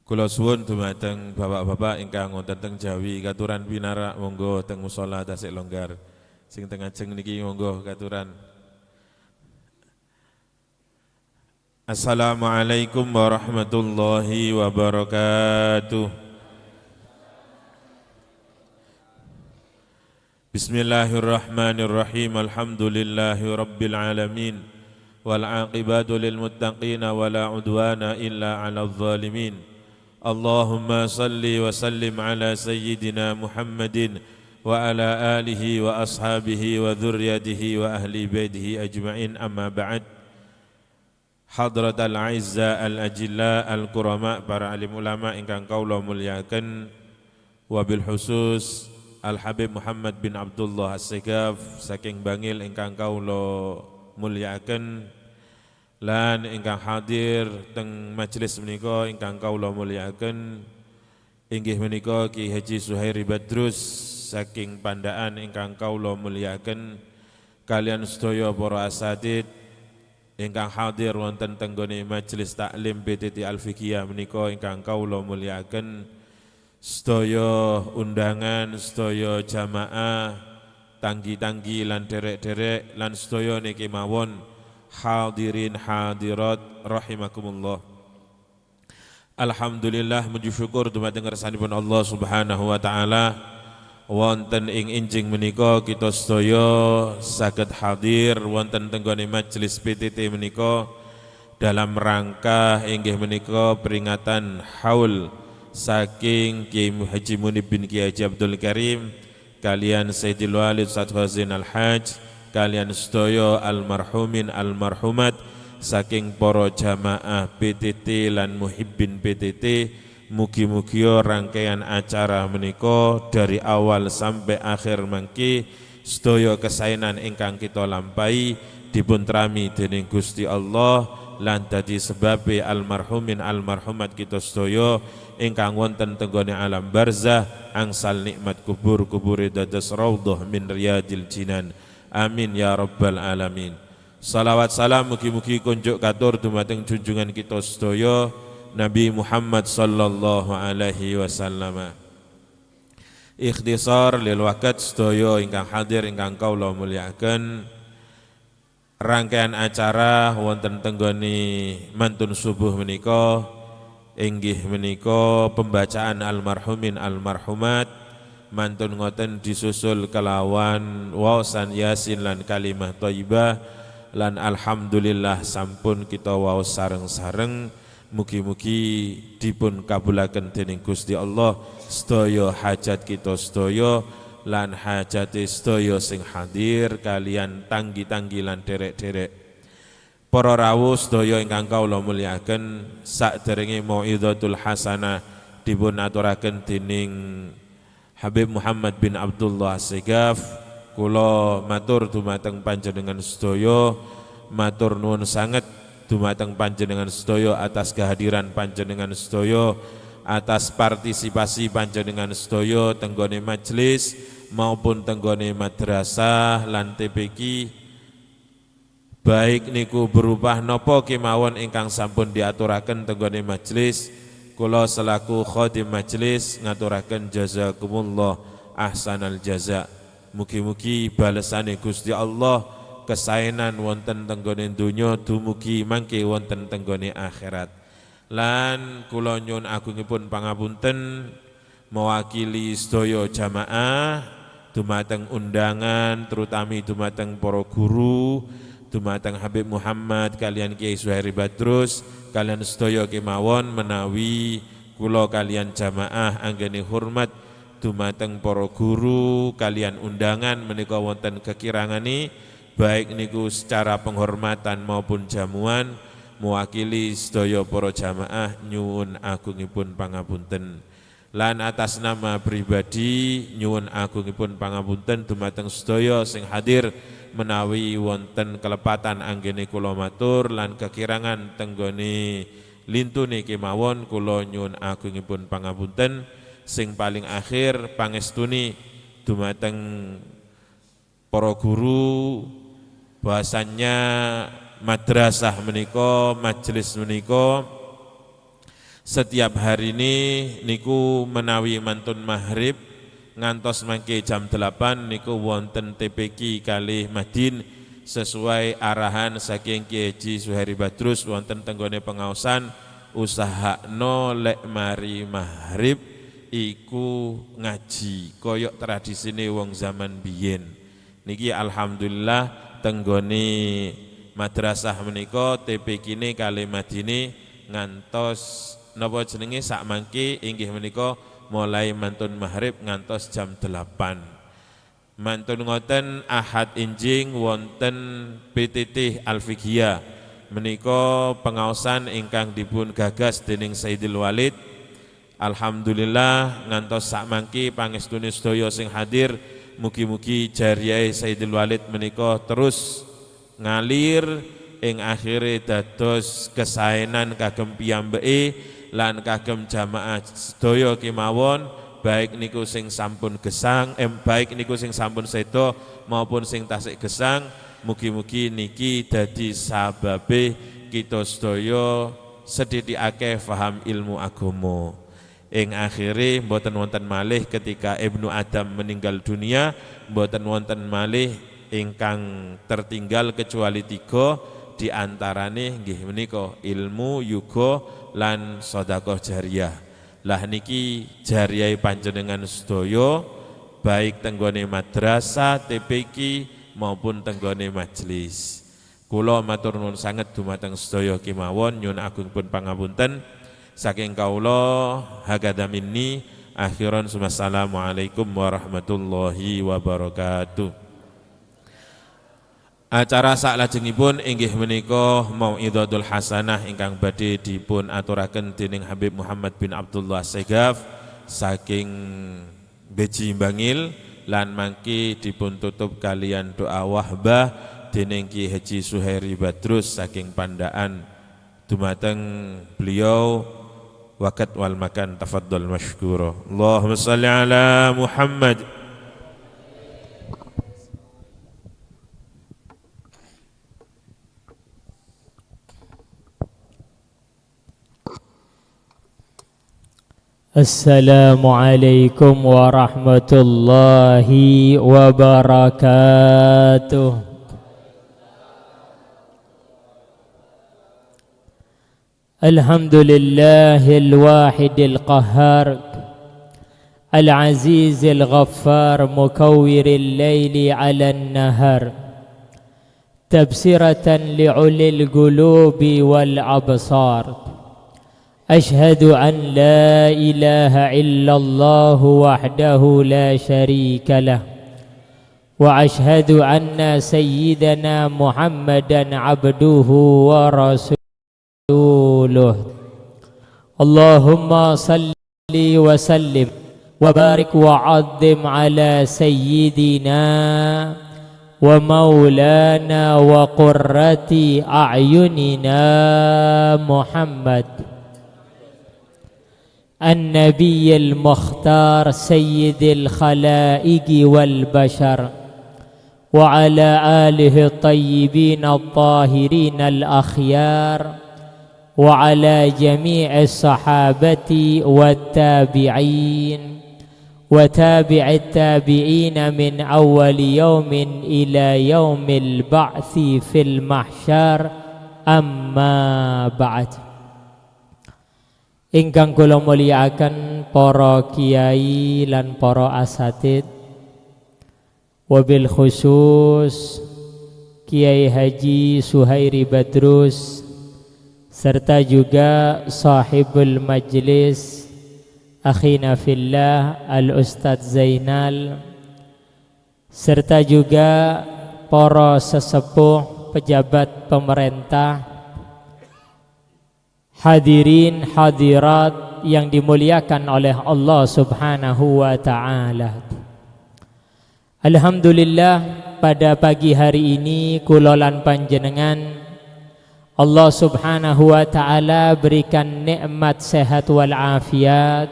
Kula suwun dumateng bapak-bapak ingkang wonten teng Jawi katuran pinarak monggo teng musala tasik longgar. Sing teng ajeng niki monggo katuran. Assalamualaikum warahmatullahi wabarakatuh. Bismillahirrahmanirrahim. Alhamdulillahi rabbil alamin. Wal aqibatu lil muttaqin wa la udwana illa 'alal zalimin. Allahumma salli wa sallim ala sayyidina Muhammadin wa ala alihi wa ashabihi wa dhurriyyatihi wa ahli baitihi ajma'in, amma ba'd. Hadrat al-aizza al-ajilla al-kurama, para alim ulama ingkang kawula mulyakaken, wabil khusus Al-Habib Muhammad bin Abdullah As-Segaf saking Bangil ingkang kawula mulyakaken, lan ingkang hadir teng majelis menika ingkang kawula mulyakaken inggih menika Ki Haji Suhairi Badrus saking Pandaan ingkang kawula mulyakaken, kalian sedaya para asatid ingkang hadir wonten tenggone majelis taklim PTT Al-Fiqhiyah menika ingkang kawula mulyakaken, sedaya undangan, sedaya jamaah, tanggi-tanggi lan derek-derek lan sedaya niki mawon hadirin hadirat rahimakumullah. Alhamdulillah, muji syukur dumateng ngersanipun Allah Subhanahu wa taala wonten ing injing menika kita sedaya saged hadir wonten tenggone majelis PTT menika dalam rangka inggih menika peringatan haul saking Kiai Haji Munib bin Kiai Haji Abdul Karim kalian Sayyidil Walid Ustaz Khazin Al-Haj kalian sedaya almarhumin almarhumat saking para jamaah PTT lan muhibbin PTT. Mugi-mugi rangkaian acara menika dari awal sampai akhir mangke sedaya kesaenan ingkang kita lampahi dipun trami dening Gusti Allah lan dadi sebabe almarhumin almarhumat kita sedaya ingkang wonten tenggone alam barzah angsal nikmat kubur kubure dados raudhah min riyadil jinan. Amin ya rabbal alamin. Salawat salam mugi-mugi kunjuk katur dumateng junjungan kita sedaya Nabi Muhammad sallallahu alaihi wasallam. Ikhtisar lil waqt sedaya ingkang hadir ingkang kawula mulyakaken, Rangkaian acara wonten tenggone mantun subuh menika inggih menika pembacaan almarhumin almarhumat, mantun ngoten disusul kelawan waosan Yasin lan kalimah thayyibah, lan alhamdulillah sampun kita waos sareng-sareng. Mugi-mugi dipun kabulaken dening Gusti Allah sedaya hajat kita sedaya lan hajate sedaya sing hadir kalian tanggi-tanggi lan derek-derek. Para rawuh sedaya ingkang kawula mulyakaken, sakderenge mauidhatul hasanah dipun aturaken dening Habib Muhammad bin Abdullah Assegaf, kula matur dumateng panjenengan sedaya, matur nuwun sanget dumateng panjenengan sedaya atas kehadiran panjenengan sedaya, atas partisipasi panjenengan sedaya tenggone majelis maupun tenggone madrasah lan TPQ, baik niku berupa nopo kemawon ingkang sampun diaturaken tenggone majelis. Kula selaku khadim majelis ngaturaken jazakumullah ahsanal jaza. Mugi-mugi balesane Gusti Allah kesaenan wonten tenggone donya dumugi mangke wonten tenggone akhirat. Lan kula nyuwun agungipun pangapunten mewakili sedaya jamaah dumateng undangan, terutami dumateng para guru, dumateng Habib Muhammad kalian Kiai Suhairi Badrus, kalian sedaya kemawon, menawi kula kalian jamaah anggene hormat dumateng para guru kalian undangan menika wonten kekirangane, baik niku secara penghormatan maupun jamuan, mewakili sedaya para jamaah nyuwun agungipun pangapunten. Lan atas nama pribadi nyuwun agungipun pangapunten dumateng sedaya sing hadir menawi wonten kelepatan anggene kula matur lan kekirangan tenggone lintune kemawon, kula nyuwun agungipun pangapunten. Sing paling akhir, pangestuni dumateng para guru bahwasannya madrasah menika, majelis menika setiap hari ini niku menawi mantun maghrib ngantos mangke jam 8 niku wonten TPQ kalih Madin sesuai arahan saking Kiai Haji Suhairi Badrus. Wonten tenggone pengaosan, usahakno lek mari maghrib iku ngaji koyok tradisine wong zaman biyen. Niki alhamdulillah tenggone madrasah menika TPQ ini kalih Madine ngantos napa jenenge sak mangke inggih menika mulai mantun maghrib ngantos jam 8. Mantun ngoten, Ahad injing wonten PTT Alfiqhiyah menika pengaosan ingkang dipun gagas dening Sayyidil Walid. Alhamdulillah ngantos sak mangke pangestune sedaya sing hadir, mugi-mugi jariyahe Sayyidil Walid menika terus ngalir ing akhire dados kesaenan kagem piyambake lan kagem jamaah sedaya kemawon, baik niku sing sampun gesang, baik niku sing sampun sedo maupun sing tasik gesang. Mugi-mugi niki dadi sababe kita sedaya sedhithik akeh faham ilmu agama. Ing akhire mboten wonten malih, ketika Ibnu Adam meninggal dunia mboten wonten malih ingkang tertinggal kecuali tiga, di antarane nggih menika ilmu, yuga, lan sedekah jariah. Lah niki jariah panjenengan sedaya baik tenggone madrasah, TPQ maupun tenggone majelis. Kula matur nuwun sanget dumateng sedaya kemawon, nyuwun agung pun pangapunten saking kawula. Hakadha minni, akhiran, wassalamualaikum warahmatullahi wabarakatuh. Acara saklajengipun inggih menika Mauidhatul Hasanah ingkang badhe dipun aturaken dening Habib Muhammad bin Abdullah Segaf saking Beji Bangil, lan mangki dipun tutup kalian doa wahbah dening Ki Haji Suhairi Badrus saking Pandaan. Dumateng beliau wakat wal makan, tafaddal mashkura. Allahumma salli ala Muhammad. Assalamualaikum warahmatullahi wabarakatuh. الحمد لله الواحد القهار العزيز الغفار، مكور الليل على النهار تبصرة لأولي القلوب والأبصار. أشهد أن لا إله إلا الله وحده لا شريك له، وأشهد أن سيدنا محمدا عبده ورسوله. اللهم صل وسلم وبارك وعظم على سيدنا ومولانا وقرة أعيننا محمد، النبي المختار، سيد الخلائق والبشر، وعلى آله الطيبين الطاهرين الأخيار، وعلى جميع الصحابة والتابعين وتابع التابعين من أول يوم إلى يوم البعث في المحشر. أما بعد. Ingkang kula mulyakaken para kiai lan para asatid, wabil khusus Kiai Haji Suhairi Badrus, serta juga sahibul majlis akhina fillah Al Ustadz Zainal, serta juga para sesepuh pejabat pemerintah, hadirin hadirat yang dimuliakan oleh Allah Subhanahu wa taala. Alhamdulillah, pada pagi hari ini kula lan panjenengan Allah Subhanahu wa taala berikan nikmat sehat wal afiat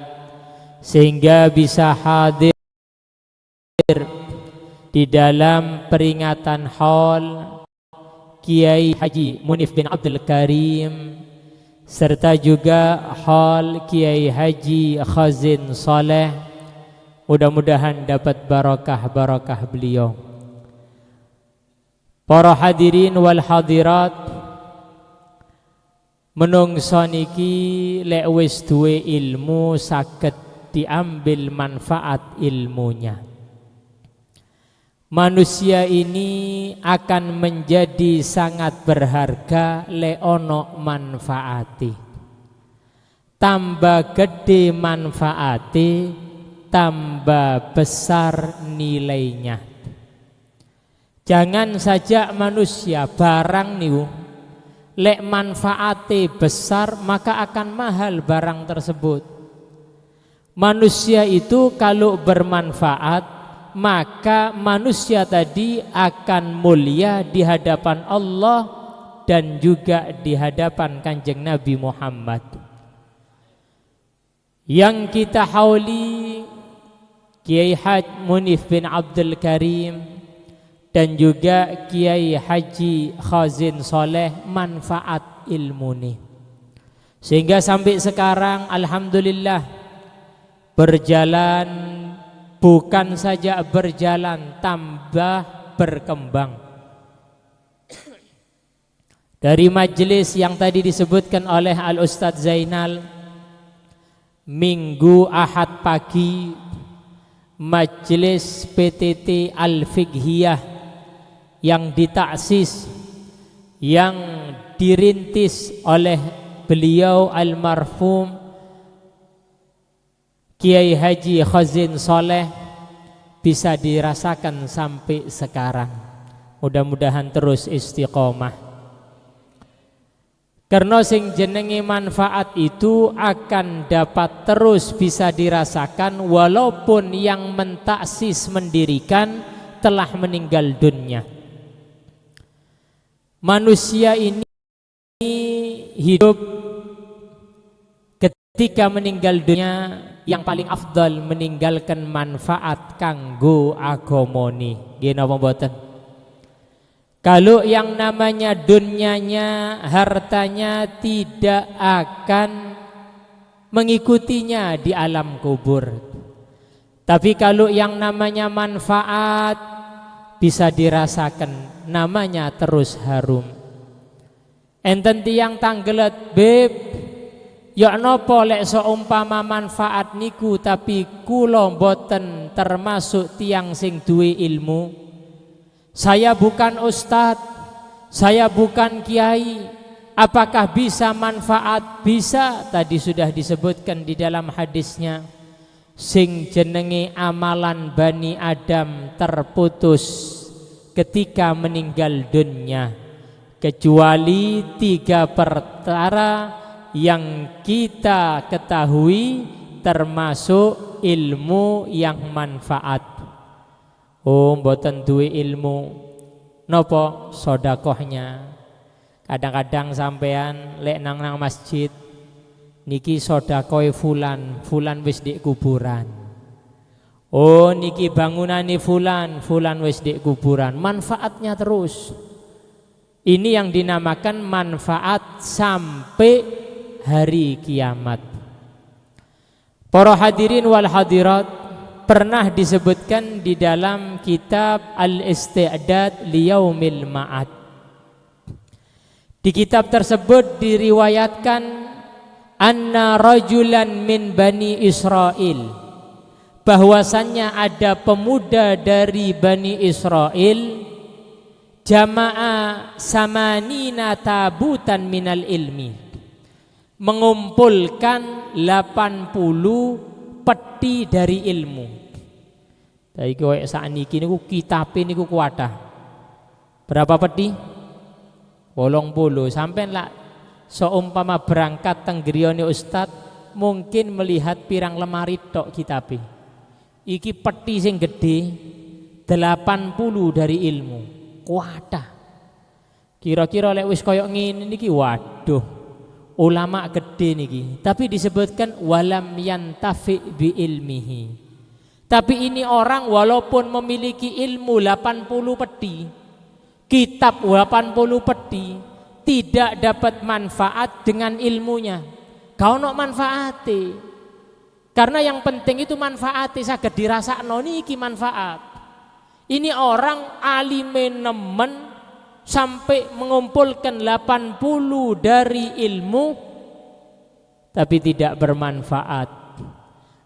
sehingga bisa hadir di dalam peringatan haul Kiai Haji Munif bin Abdul Karim serta juga haul Kiai Haji Khazin Saleh. Mudah-mudahan dapat barakah-barakah beliau. Para hadirin wal hadirat, menungso niki lek wis duwe ilmu saged diambil manfaat ilmunya. Manusia ini akan menjadi sangat berharga lek ono manfaati. Tambah gede manfaati, tambah besar nilainya. Jangan saja manusia, barang niku lek manfaati besar maka akan mahal barang tersebut. Manusia itu kalau bermanfaat, maka manusia tadi akan mulia di hadapan Allah dan juga di hadapan Kanjeng Nabi Muhammad. Yang kita hauli Kiai Haji Munif bin Abdul Karim dan juga Kiai Haji Khazin Soleh, manfaat ilmu nih. Sehingga sampai sekarang alhamdulillah berjalan, bukan saja berjalan, tambah berkembang. Dari majelis yang tadi disebutkan oleh Al Ustadz Zainal, Minggu Ahad pagi, majelis PTT Al Fiqhiyah yang ditaksis, yang dirintis oleh beliau almarhum Kiai Haji Khazin Soleh, bisa dirasakan sampai sekarang. Mudah-mudahan terus istiqomah. Karena sing jenenge manfaat itu akan dapat terus bisa dirasakan walaupun yang mentaksis, mendirikan telah meninggal dunia. Manusia ini hidup, ketika meninggal dunia yang paling afdal meninggalkan manfaat kanggo agamane. Nggih napa mboten? Kalau yang namanya dunyanya, hartanya tidak akan mengikutinya di alam kubur. Tapi kalau yang namanya manfaat bisa dirasakan, namanya terus harum. Enten tiyang tanggelet, "Beb, Ya napa lek seumpama manfaat niku tapi kula mboten termasuk tiang sing duwe ilmu? Saya bukan ustad, saya bukan kiai. Apakah bisa manfaat? Bisa. Tadi sudah disebutkan di dalam hadisnya. Sing jenenge amalan Bani Adam terputus ketika meninggal dunia, kecuali tiga perkara yang kita ketahui termasuk ilmu yang manfaat. Oh, mboten duwe ilmu. Nopo sodakohnya? Kadang-kadang sampean lek nang nang masjid niki sodakohe fulan, fulan wis di kuburan. Oh, niki bangunane fulan, fulan wis di kuburan. Manfaatnya terus. Ini yang dinamakan manfaat sampai hari kiamat. Para hadirin wal hadirat, pernah disebutkan di dalam kitab Al-Isti'dad Liyaumil Ma'ad. Di kitab tersebut diriwayatkan anna rajulan min Bani Israel, bahwasannya ada pemuda dari Bani Israel, jama'a samanina tabutan minal ilmi, mengumpulkan 80 peti dari ilmu. Dari kowe sakniki niku kitabe niku kuatah. Berapa peti? 80. Sampai lah seumpama berangkat teng griyane ustad mungkin melihat pirang lemari tok kitabe. Iki peti sing gede 80 dari ilmu. Kuatah. Kira-kira lek wis koyok ngene niki, waduh, ulama gede niki. Tapi disebutkan walam yantafi bi ilmihi. Tapi ini orang walaupun memiliki ilmu 80 peti, kitab 80 peti, tidak dapat manfaat dengan ilmunya. Gak ono manfaate. Karena yang penting itu manfaatnya saged dirasakno niki manfaat. Ini orang alime nemen sampai mengumpulkan 80 dari ilmu, tapi tidak bermanfaat.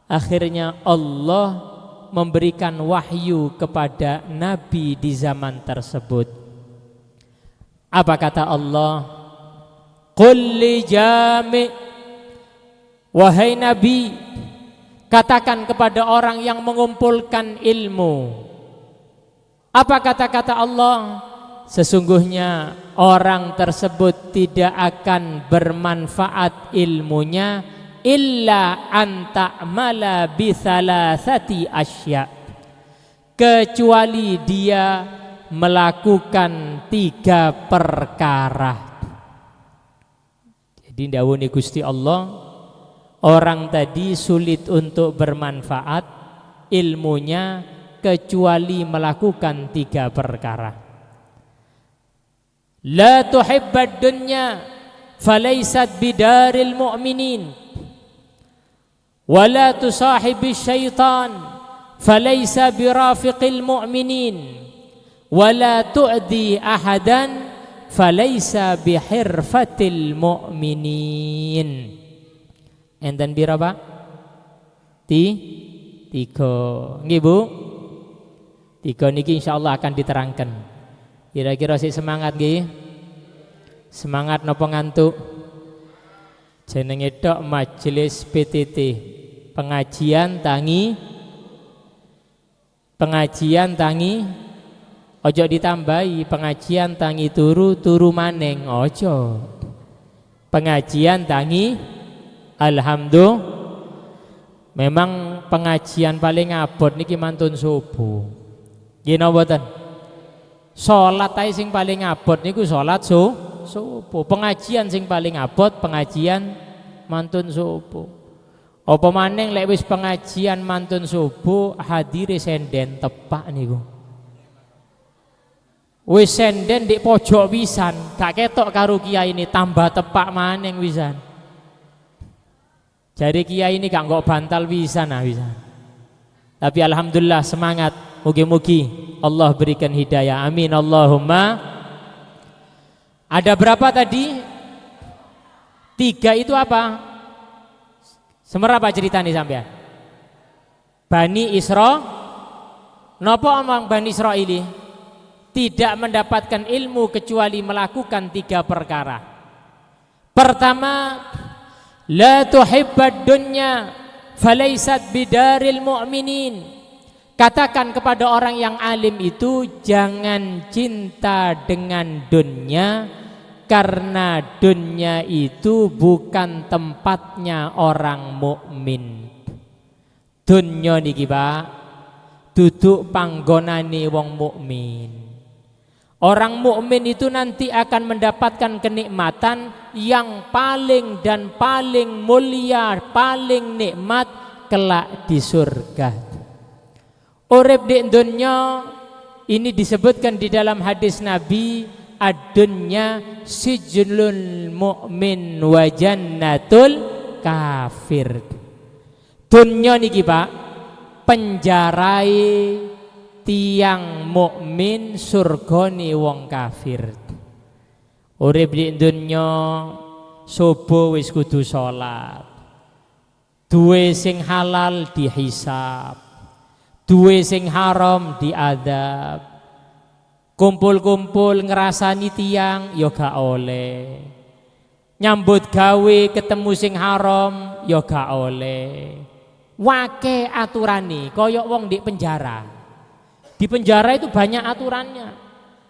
Akhirnya Allah memberikan wahyu kepada nabi di zaman tersebut. Apa kata Allah? Qul li jami', wahai nabi, katakan kepada orang yang mengumpulkan ilmu. Apa kata-kata Allah? Sesungguhnya orang tersebut tidak akan bermanfaat ilmunya illa an ta'mala bi thalathati asya, kecuali dia melakukan tiga perkara. Jadi dawuhe Gusti Allah, orang tadi sulit untuk bermanfaat ilmunya kecuali melakukan tiga perkara. La tuhibbad dunya falaysat bidaril mu'minin, wala tusahibi syaitan falaysa birafiqil mu'minin, wala tu'di ahadan falaysa bihirfatil mu'minin. Enten pira, Pak? Tiga. Nggih, Bu? Tiga niki insyaallah akan diterangkan. Kira-kira sih semangat nggih? Semangat nopo ngantuk? Jenenge tok majelis PTT. Pengajian tangi, pengajian tangi, ojo ditambahi pengajian tangi turu turu maneng, ojo. Pengajian tangi alhamdulillah. Memang pengajian paling abot niki mantun subuh. Nggih napa mboten? Salat ae sing paling abot niku salat subuh. Pengajian sing paling abot pengajian mantun subuh. Apa maneng lek wis pengajian mantun subuh hadire senden tepak niku. Wis senden di pojok pisan, gak ketok karo kiai ini, tambah tepak maneng wisan. Jare kiai ini gak nggok bantal wisan, ah wisan. Tapi alhamdulillah semangat. Mugi-mugi Allah berikan hidayah. Amin Allahumma. Ada berapa tadi? Tiga itu apa? Semerap cerita nih sampean? Bani Isra. Napa omong Bani Israili? Tidak mendapatkan ilmu kecuali melakukan tiga perkara. Pertama, لا تحب الدنيا فليست بدار المؤمنين. Katakan kepada orang yang alim itu, jangan cinta dengan dunia karena dunia itu bukan tempatnya orang mukmin. Dunya niki, Pak, duduk panggonane wong mukmin. Orang mukmin itu nanti akan mendapatkan kenikmatan yang paling dan paling mulia, paling nikmat kelak di surga. Urip di dunia ini disebutkan di dalam hadis Nabi, الدنيا سجن المؤمن وجنة الكافر. Dunya niki, Pak, penjarai tiyang mukmin, surgane wong kafir. Urip di dunya subuh wis kudu salat. Duwe sing halal dihisab. Duwe sing haram diadab. Kumpul-kumpul ngerasani tiyang ya gak oleh. Nyambut gawe ketemu sing haram ya gak oleh. Wakeh aturane koyok wong di penjara. Di penjara itu banyak aturannya.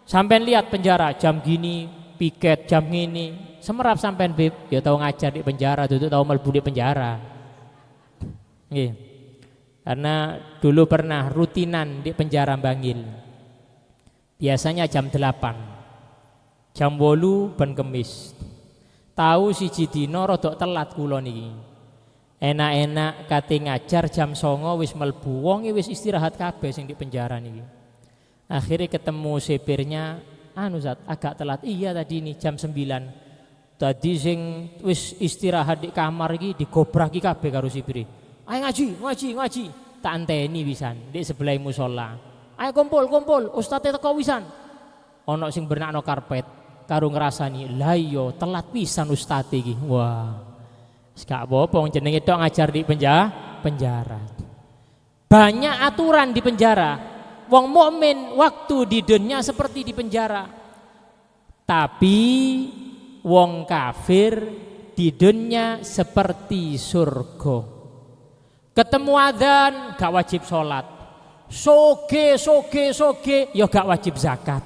Sampai lihat penjara jam gini, piket jam gini. Semerap sampean, Bib, ya tau ngajar di penjara, duduk tau melbu di penjara. Nggih. Karena dulu pernah rutinan di penjara Bangil. Biasanya jam 8. Jam 8 ben kemis. Tau siji dino rodok telat kula niki. Enak-enak kate ngajar jam 09 wis melbu, wonge wis istirahat kabeh sing di penjara niki. Akhirnya ketemu sipirnya, "Anu Zat, agak telat." "Iya, tadi ini jam 9. Tadi sing wis istirahat di kamar iki digobraki kabeh karo sipire. Ayo ngaji, ngaji, ngaji." Tak anteni wisan di sebelah musola. "Ayo kumpul, kumpul, ustaz teko wisan." Ono sing bernakno karpet karo ngrasani, "Lah iya, telat pisan ustaz iki." Wah. Wis gak apa-apa, wong jenenge tok ngajar di penjara, penjara. Banyak aturan di penjara. Wong mukmin waktu di dunia seperti di penjara. Tapi wong kafir di dunia seperti surga. Ketemu adzan gak wajib sholat. Sugih, sugih, sugih ya gak wajib zakat.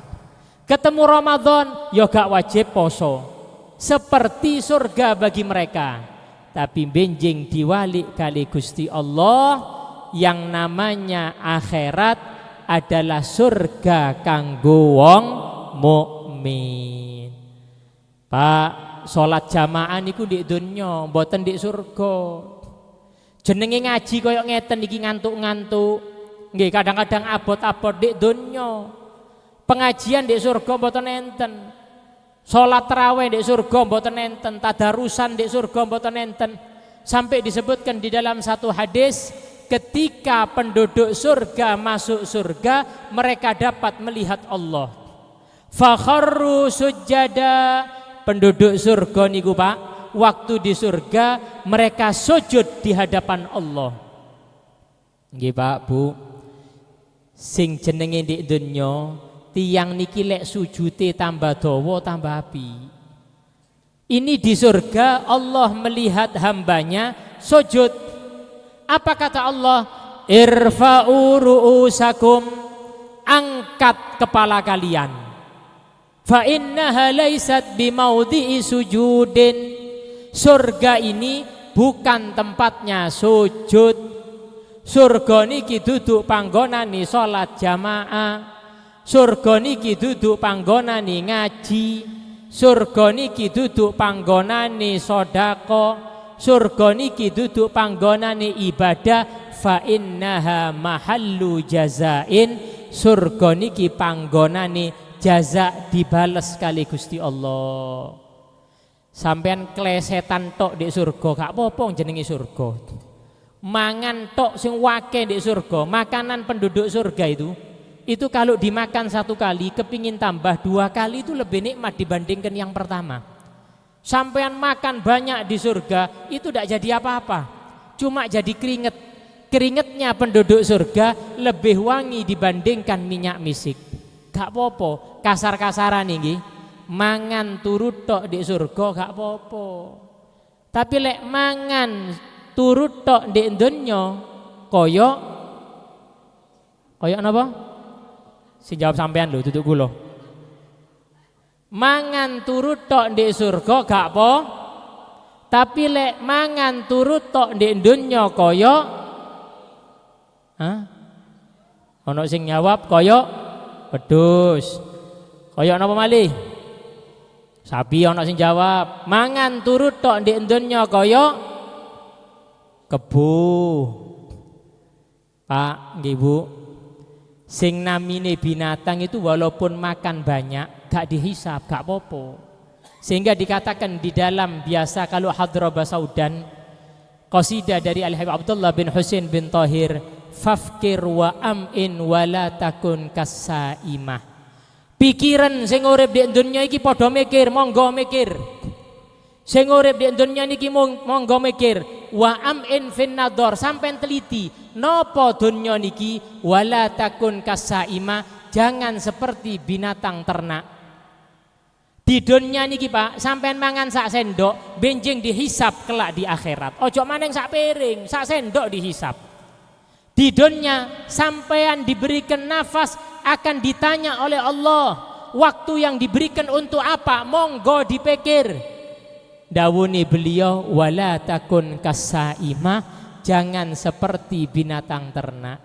Ketemu Ramadan ya gak wajib poso. Seperti surga bagi mereka. Tapi benjing diwalik kali Gusti Allah, yang namanya akhirat adalah surga kanggo wong mukmin. Pak, salat jamaah niku di dunya, mboten di surga. Jenenge ngaji koyo ngeten iki ngantuk-ngantuk. Nggih, kadang-kadang abot-abot di dunya. Pengajian di surga mboten enten. Salat tarawih di surga mboten enten, tadarusan di surga mboten enten. Sampai disebutkan di dalam satu hadis, ketika penduduk surga masuk surga, mereka dapat melihat Allah. فخروا سجدا. Penduduk surga niku, Pak, waktu di surga mereka sujud di hadapan Allah. Nggih, Pak, Bu. Sing jenenge di dunya, tiyang niki lek sujute tambah dawa tambah apik. Ini di surga Allah melihat hambanya sujud. Apa kata Allah? ارفعوا رءوسكم, angkat kepala kalian. فإنها ليست بموضع سجود. Surga ini bukan tempatnya sujud. Surga niki duduk panggonane salat jamaah. Surga niki duduk panggonane ngaji. Surga niki duduk panggonane sedekah. Surga niki duduk panggonane ibadah. فإنها محل جزاء. Surga niki panggonane jaza, dibales kali Gusti Allah. Sampean klesetan tok di surga gak apa-apa, jenenge surga. Mangan tok sing wakeh di surga, makanan penduduk surga itu kalau dimakan satu kali kepingin tambah dua kali, itu lebih nikmat dibandingkan yang pertama. Sampean makan banyak di surga itu tidak jadi apa-apa. Cuma jadi keringet. Keringetnya penduduk surga lebih wangi dibandingkan minyak misik. Gak popo, kasar-kasaran ini. Mangan turu tok di surga gak popo. Tapi lek mangan turu tok di donya koyo koyo napa? Sing jawab sampean lho, duduk kula. Mangan turu tok di surga gak po. Tapi lek mangan turu tok di donya koyo. Hah? Ono sing jawab koyo wedhus. Koyo napa malih? Sapi ono sing jawab. Mangan turu tok di donya koyo kebo. Pak, nggih Bu. Sing namine binatang itu walaupun makan banyak gak dihisab, gak popo. Sehingga dikatakan di dalam biasa kalau hadrah basaudan qasidah dari Al Habib Abdullah bin Husain bin Tahir, ففكر وأمعن ولا تكن كالسائمة. Pikiran sing urip di dunia iki padha mikir, monggo mikir. Sing urip di dunia niki monggo mikir. وأمعن في النظر, sampean teliti nopo dunya niki. ولا تكن كالسائمة, jangan seperti binatang ternak. Di dunia niki, Pak, sampean mangan sak sendok, benjing dihisab kelak di akhirat. Ojo maneng sak piring, sak sendok dihisab. Di dunia sampean diberikan nafas akan ditanya oleh Allah, waktu yang diberikan untuk apa? Monggo dipikir. Dawuhe beliau ولا تكن كالسائمة, jangan seperti binatang ternak.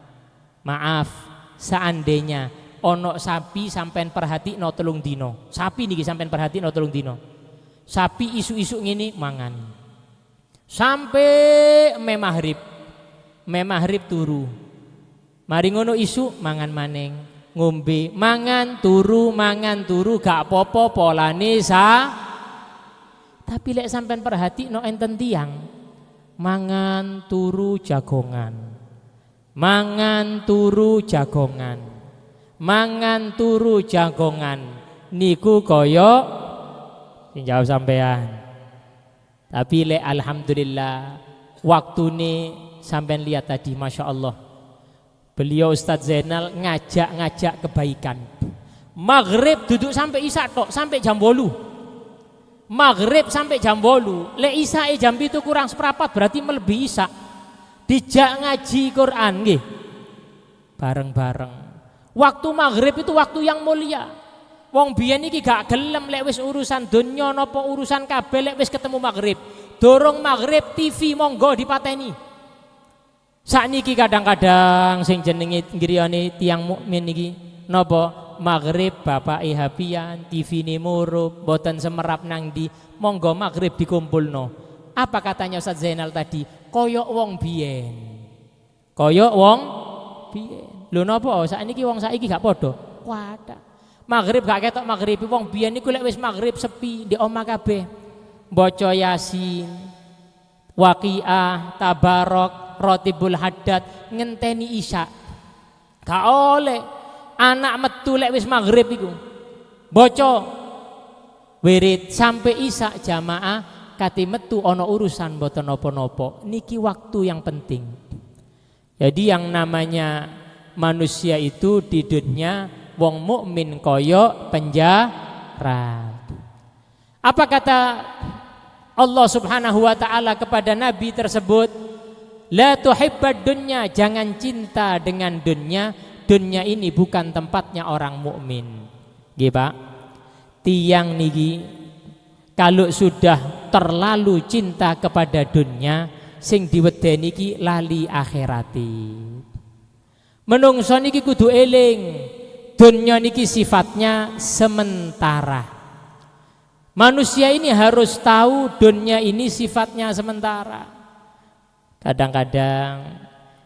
Maaf, seandainya ono sapi sampean perhatikno 3 dino. Sapi niki sampean perhatikno 3 dino. Sapi isuk-isuk ngene mangan. Sampai me maghrib. Me maghrib turu. Mari ngono isuk mangan maneng, ngombe, mangan turu gak apa-apa polane sa. Tapi lek sampean perhatikno enten tiang mangan turu jagongan. Mangan turu jagongan. Mangan turu jagongan. Niku kaya sing jawab sampean. Tapi lek alhamdulillah waktune sampean lihat tadi, Masya Allah. Beliau Ustadz Zainal ngajak-ngajak kebaikan. Maghrib duduk sampai isya tok, sampai jam 8. Maghrib sampai jam 8. Lek isya jam itu kurang seperempat berarti melebihi isya. Dijak ngaji Quran nggih. Bareng-bareng. Waktu maghrib itu waktu yang mulia. Wong biyen iki gak gelem lek wis urusan donya napa urusan kabeh lek wis ketemu maghrib. Dorong maghrib TV monggo dipateni. Sakniki kadang-kadang sing jenenge griyane tiang mukmin niki napa maghrib bapak hapian, TV ni murup, boten semerap nang di, monggo maghrib dikumpulno. Apa katanya Ustaz Zainal tadi? Koyok wong biyen. Koyok wong biyen. Lho napa sakniki wong saiki gak padha? Wadah. Maghrib gak ketok maghrib, wong biyen niku lek wis maghrib sepi di omah kabeh. Baca Yasin, Waqiah, Tabarok, Rotibul Haddad, ngenteni Isya. Gak oleh anak metu lek wis maghrib iku. Baca wirid sampai Isya jamaah kate metu ono urusan boten nopo-nopo. Niki waktu yang penting. Jadi yang namanya manusia itu di dunia wong mukmin koyo penjara. Apa kata Allah Subhanahu wa taala kepada nabi tersebut? لا تحب الدنيا, jangan cinta dengan dunia. Dunia ini bukan tempatnya orang mukmin. Nggih, Pak. Tiang niki kalau sudah terlalu cinta kepada dunia, sing diwedeni iki lali akhirati. Menungso niki kudu eling. Dunia niki sifatnya sementara. Manusia ini harus tahu dunia ini sifatnya sementara. Kadang-kadang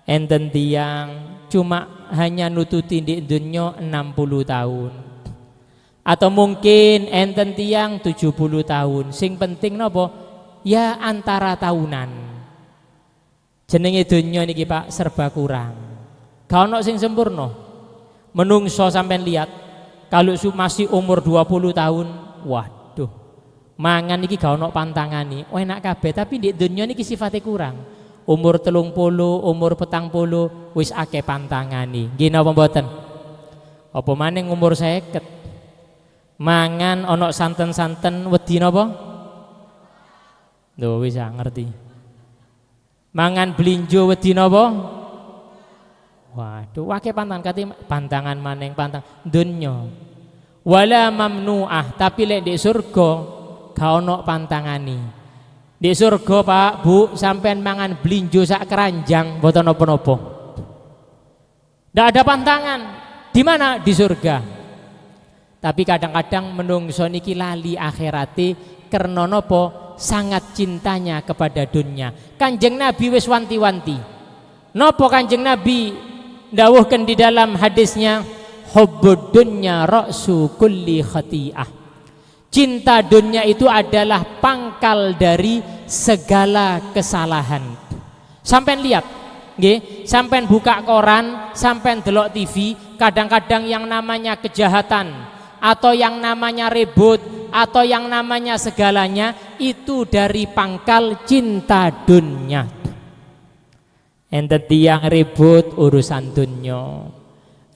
enten tiang cuma hanya nututi di dunia 60 tahun. Atau mungkin enten tiang 70 tahun. Sing penting nopo? Ya antara tahunan. Jenenge dunia niki, Pak, serba kurang. Gak ono sing sempurna. Menungso sampean lihat kalau masih umur 20 tahun, waduh. Mangan iki gak ono pantangane. Oh, enak kabeh, tapi di dunia niki sifatnya kurang. Umur 30, umur 40 wis akeh pantangane. Nggih napa mboten? Apa maning umur 50? Mangan ana santen-santen wedi napa? Lho, wis ngerti. Mangan blinjo wedi napa? Waduh, akeh pantangan kate pantangan maning pantang dunya. Wala mamnuah, tapi lek di surga gak ono pantangane. Di surga, Pak, Bu, sampean mangan blinjo sak keranjang mboten napa-napa. Ndak ada pantangan. Di mana? Di surga. Tapi kadang-kadang menungso niki lali akhirate karena nopo? Sangat cintanya kepada dunia. Kanjeng Nabi wis wanti-wanti. Nopo Kanjeng Nabi dawuhkan di dalam hadisnya, hubbud dunya ra'su kulli khati'ah. Cinta dunia itu adalah pangkal dari segala kesalahan. Sampai lihat, nggih, sampean buka koran, sampean delok TV, kadang-kadang yang namanya kejahatan atau yang namanya ribut atau yang namanya segalanya itu dari pangkal cinta dunia. Enten tiyang ribut urusan dunia,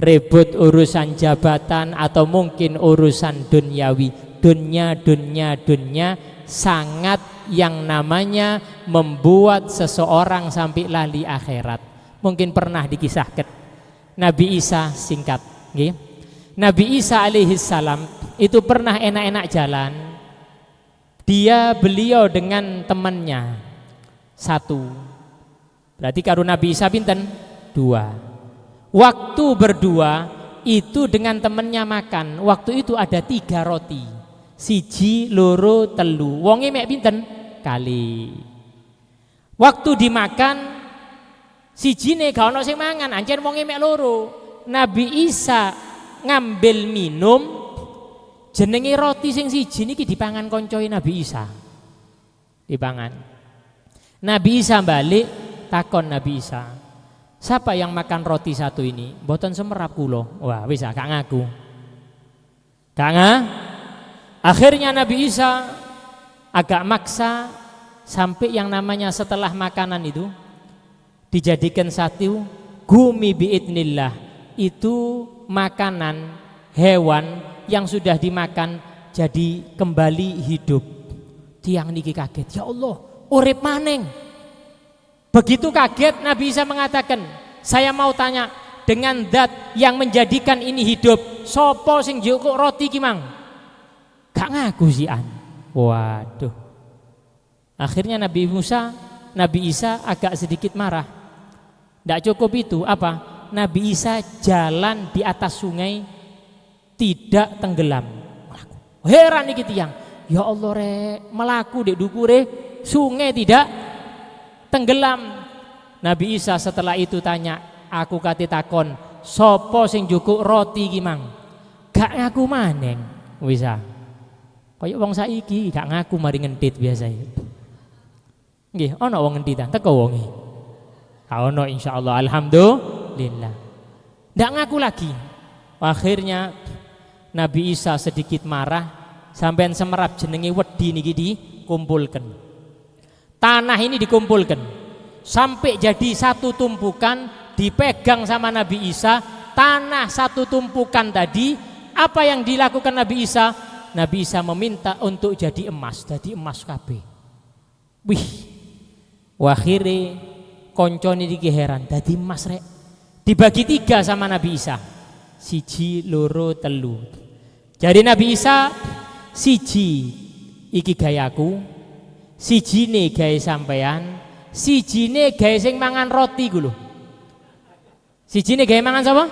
ribut urusan jabatan atau mungkin urusan duniawi. Dunia, dunia, dunia sangat yang namanya membuat seseorang sampai lali akhirat. Mungkin pernah dikisahkan Nabi Isa singkat, nggih. Nabi Isa alaihi salam itu pernah enak-enak jalan. Dia beliau dengan temannya satu. Berarti karo Nabi Isa pinten? Dua. Waktu berdua itu dengan temannya makan. Waktu itu ada tiga roti. Siji, loro, telu. Wonge mek pinten? Kalih. Waktu dimakan, sijine gak ono sing mangan, ancen wonge mek loro. Nabi Isa ngambil minum, jenenge roti sing siji niki dipangan koncoe Nabi Isa. Dipangan. Nabi Isa balik takon Nabi Isa. "Siapa yang makan roti satu ini?" "Mboten semerap kula." Wah, wis gak ngaku. Gak. Akhirnya Nabi Isa agak maksa sampai yang namanya setelah makanan itu dijadikan satu gumi biidnillah, itu makanan hewan yang sudah dimakan jadi kembali hidup. Tiyang niki kaget, "Ya Allah, urip maning." Begitu kaget, Nabi Isa mengatakan, "Saya mau tanya dengan zat yang menjadikan ini hidup, sopo sing jukuk roti ki mang?" Gak ngaku sih an. Waduh. Akhirnya Nabi Musa, Nabi Isa agak sedikit marah. Tidak cukup itu, apa? Nabi Isa jalan di atas sungai tidak tenggelam. Melaku. Heran iki tiyang. Ya Allah rek, melaku dek dukure sungai tidak tenggelam. Nabi Isa setelah itu tanya, "Aku kate takon, sopo sing jukuk roti ki mang?" Gak ngaku maneng. Wis ah. Kaya wong saiki gak ngaku mari ngentit biasa. Nggih, ana wong ngentitan, teko wonge. Gak ono, insyaallah, alhamdulillah. Ndak ngaku lagi. Akhirnya Nabi Isa sedikit marah, sampean semerap jenenge wedi niki dikumpulkan. Tanah ini dikumpulkan sampai jadi satu tumpukan, dipegang sama Nabi Isa. Tanah satu tumpukan tadi, apa yang dilakukan Nabi Isa? Nabi Isa meminta untuk jadi emas kabeh. Wih. Akhire koncone iki heran, dadi emas rek. Dibagi tiga sama Nabi Isa. Siji, loro, telu. Jadi Nabi Isa, "Siji iki gayaku, sijine gawe sampean, sijine gawe sing mangan roti ku lho." Sijine gawe mangan sapa?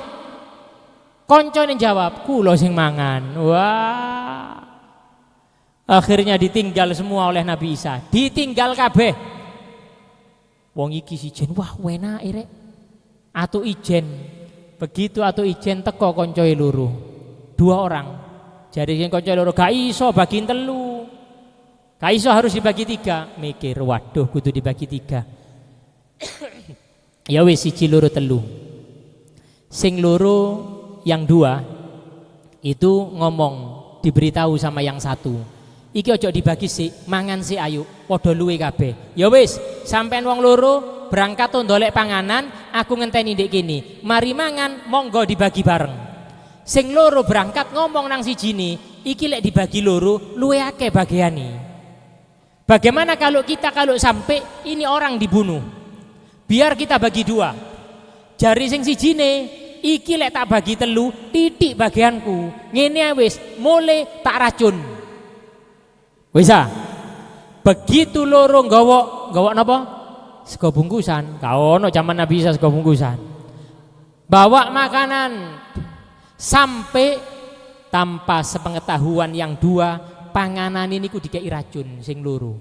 Koncone jawab, "Kula sing mangan." Wah. Akhirnya ditinggal semua oleh Nabi Isa. Ditinggal kabeh. Wong iki sijen, wah enak rek. Atau ijen. Begitu atau ijen teko koncoe loro. Dua orang. Jadi sing koncoe loro, "Gak iso bagi telu. Gak iso, harus dibagi tiga." Mikir, "Waduh, kudu dibagi tiga. Ya wis, siji, loro, telu." Sing loro, yang dua itu ngomong, diberitahu sama yang satu. Iki ojo dibagi sik, mangan sik ayo, padha luwe kabeh. Ya wis, sampean wong loro berangkat ndolek panganan, aku ngenteni ndek kene. Mari mangan, monggo dibagi bareng. Sing loro berangkat ngomong nang sijine, iki lek dibagi loro, luwe akeh bagiane. Bagaimana kalau kita kalau sampai ini orang dibunuh? Biar kita bagi dua. Jare sing sijine, iki lek tak bagi telu, titik bagianku. Ngene wis, mulih tak racun. Wis ah. Begitu loro nggawa, nggawa napa? Sego bungkusan. Gak ono zaman Nabi Isa sego bungkusan. Bawa makanan sampai tanpa sepengetahuan yang dua, panganan ini ku dikei racun sing loro.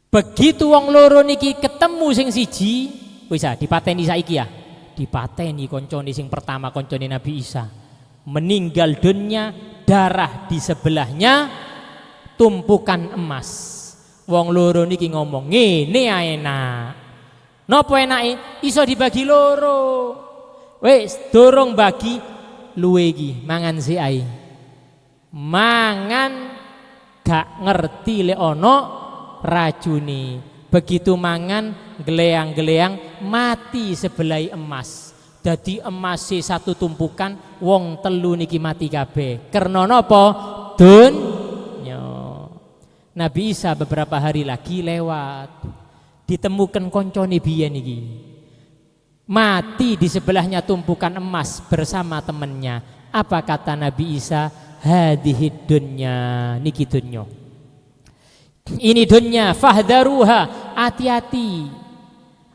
Begitu wong loro niki ketemu sing siji, wis ah dipateni saiki ya. Dipateni koncone sing pertama, koncone Nabi Isa. Meninggal dunia, darah di sebelahnya tumpukan emas. Wong loro niki ngomong, "Ngene ae enak." Napa enake? Iso dibagi loro. Wis, durung bagi luwe iki, mangan sik ae. Mangan gak ngerti lek ono racuni. Begitu mangan geleang-geleang mati sebelah emas. Dadi emas satu tumpukan, wong telu niki mati kabeh. Karena napa? Dunya. Nabi Isa beberapa hari lagi lewat. Ditemukan koncone biyen iki. Mati di sebelahnya tumpukan emas bersama temennya. Apa kata Nabi Isa? هذه الدنيا, niki dunya. Ini dunya فاحذروها, hati-hati.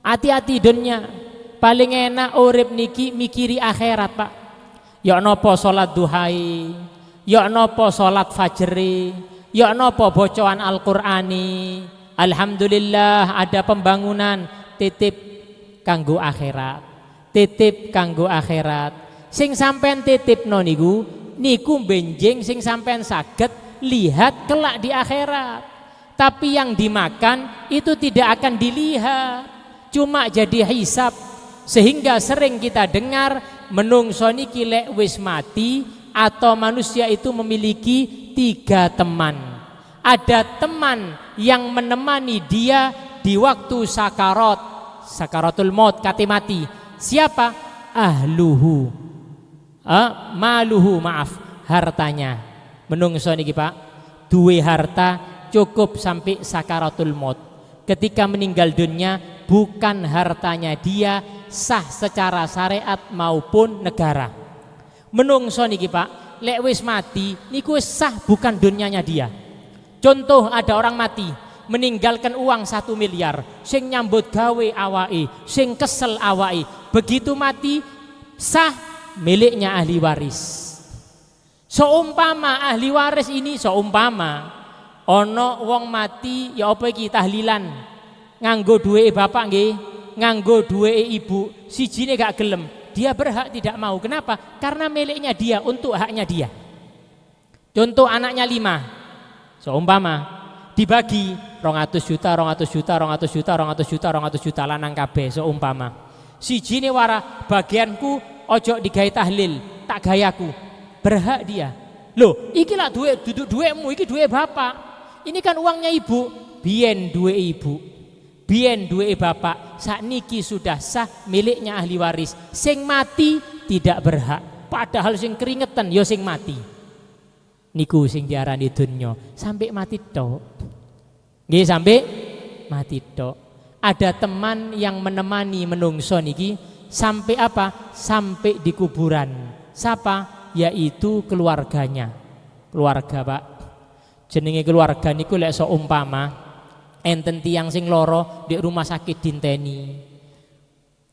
Hati-hati dunya. Paling enak urip niki mikiri akhirat, Pak. Ya napa salat duhai, ya napa salat fajri, ya napa bacaan Al-Qur'ani. Alhamdulillah ada pembangunan, titip kanggo akhirat. Titip kanggo akhirat. Sing sampean titipno niku niku benjing sing sampean saged lihat kelak di akhirat. Tapi yang dimakan itu tidak akan dilihat, cuma jadi hisab. Sehingga sering kita dengar menungso niki lek wis mati atau manusia itu memiliki tiga teman. Ada teman yang menemani dia di waktu sakarat, sakaratul maut, kate mati. Siapa? أهله. ماله, maaf, hartanya. Menungso niki Pak, duwe harta cukup sampai sakaratul maut. Ketika meninggal dunia bukan hartanya dia, sah secara syariat maupun negara. Menungso niki Pak, lek wis mati niku wis sah bukan dunianya dia. Contoh ada orang mati meninggalkan uang 1 miliar, sing nyambut gawe awake, sing kesel awake. Begitu mati sah miliknya ahli waris. Seumpama ahli waris ini, seumpama ono wong mati, ya apa iki, tahlilan nganggo duwe bapak nggih, nganggo duwe ibu, sijine gak gelem, dia berhak tidak mau. Kenapa? Karena miliknya dia, untuk haknya dia. Contoh anaknya lima, seumpama dibagi 200 juta, 200 juta, 200 juta, 200 juta, 200 juta, lanang kabeh seumpama. Sijine warah, bagianku ojo digawe tahlil, tak gayaku. Berhak dia. Loh, iki lah duit, duduk duitmu, iki duit bapak. Ini kan uangnya ibu, biyen duit ibu. Biyen duit bapak, niki sudah sah miliknya ahli waris. Sing mati tidak berhak. Padahal sing keringetan yo sing mati. Niku sing diarani dunya, sampai mati tok. Nggih, sampai mati tok. Ada teman yang menemani menungso niki sampai apa? Sampai di kuburan. Siapa? Yaitu keluarganya. Keluarga, Pak. Jenenge keluarga niku lek seumpama enten tiyang sing loro di rumah sakit dinteni.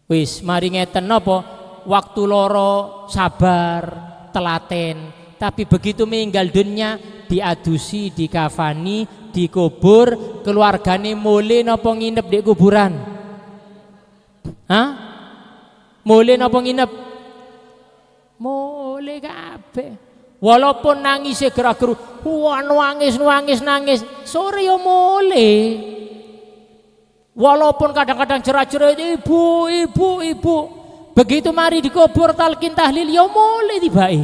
Wis mari ngeten napa? Waktu loro sabar, telaten, tapi begitu meninggal dunia diadusi, dikafani, dikubur, keluargane mulih napa nginep di kuburan? Hah? Mulih napa nginep? Mulih kabeh. Walaupun nangis gerak-geru, wah nangis nangis nangis, sore yo mulih. Walaupun kadang-kadang jerat-jerit ibu, ibu, ibu. Begitu mari dikubur talkin tahlil yo mulih tibake.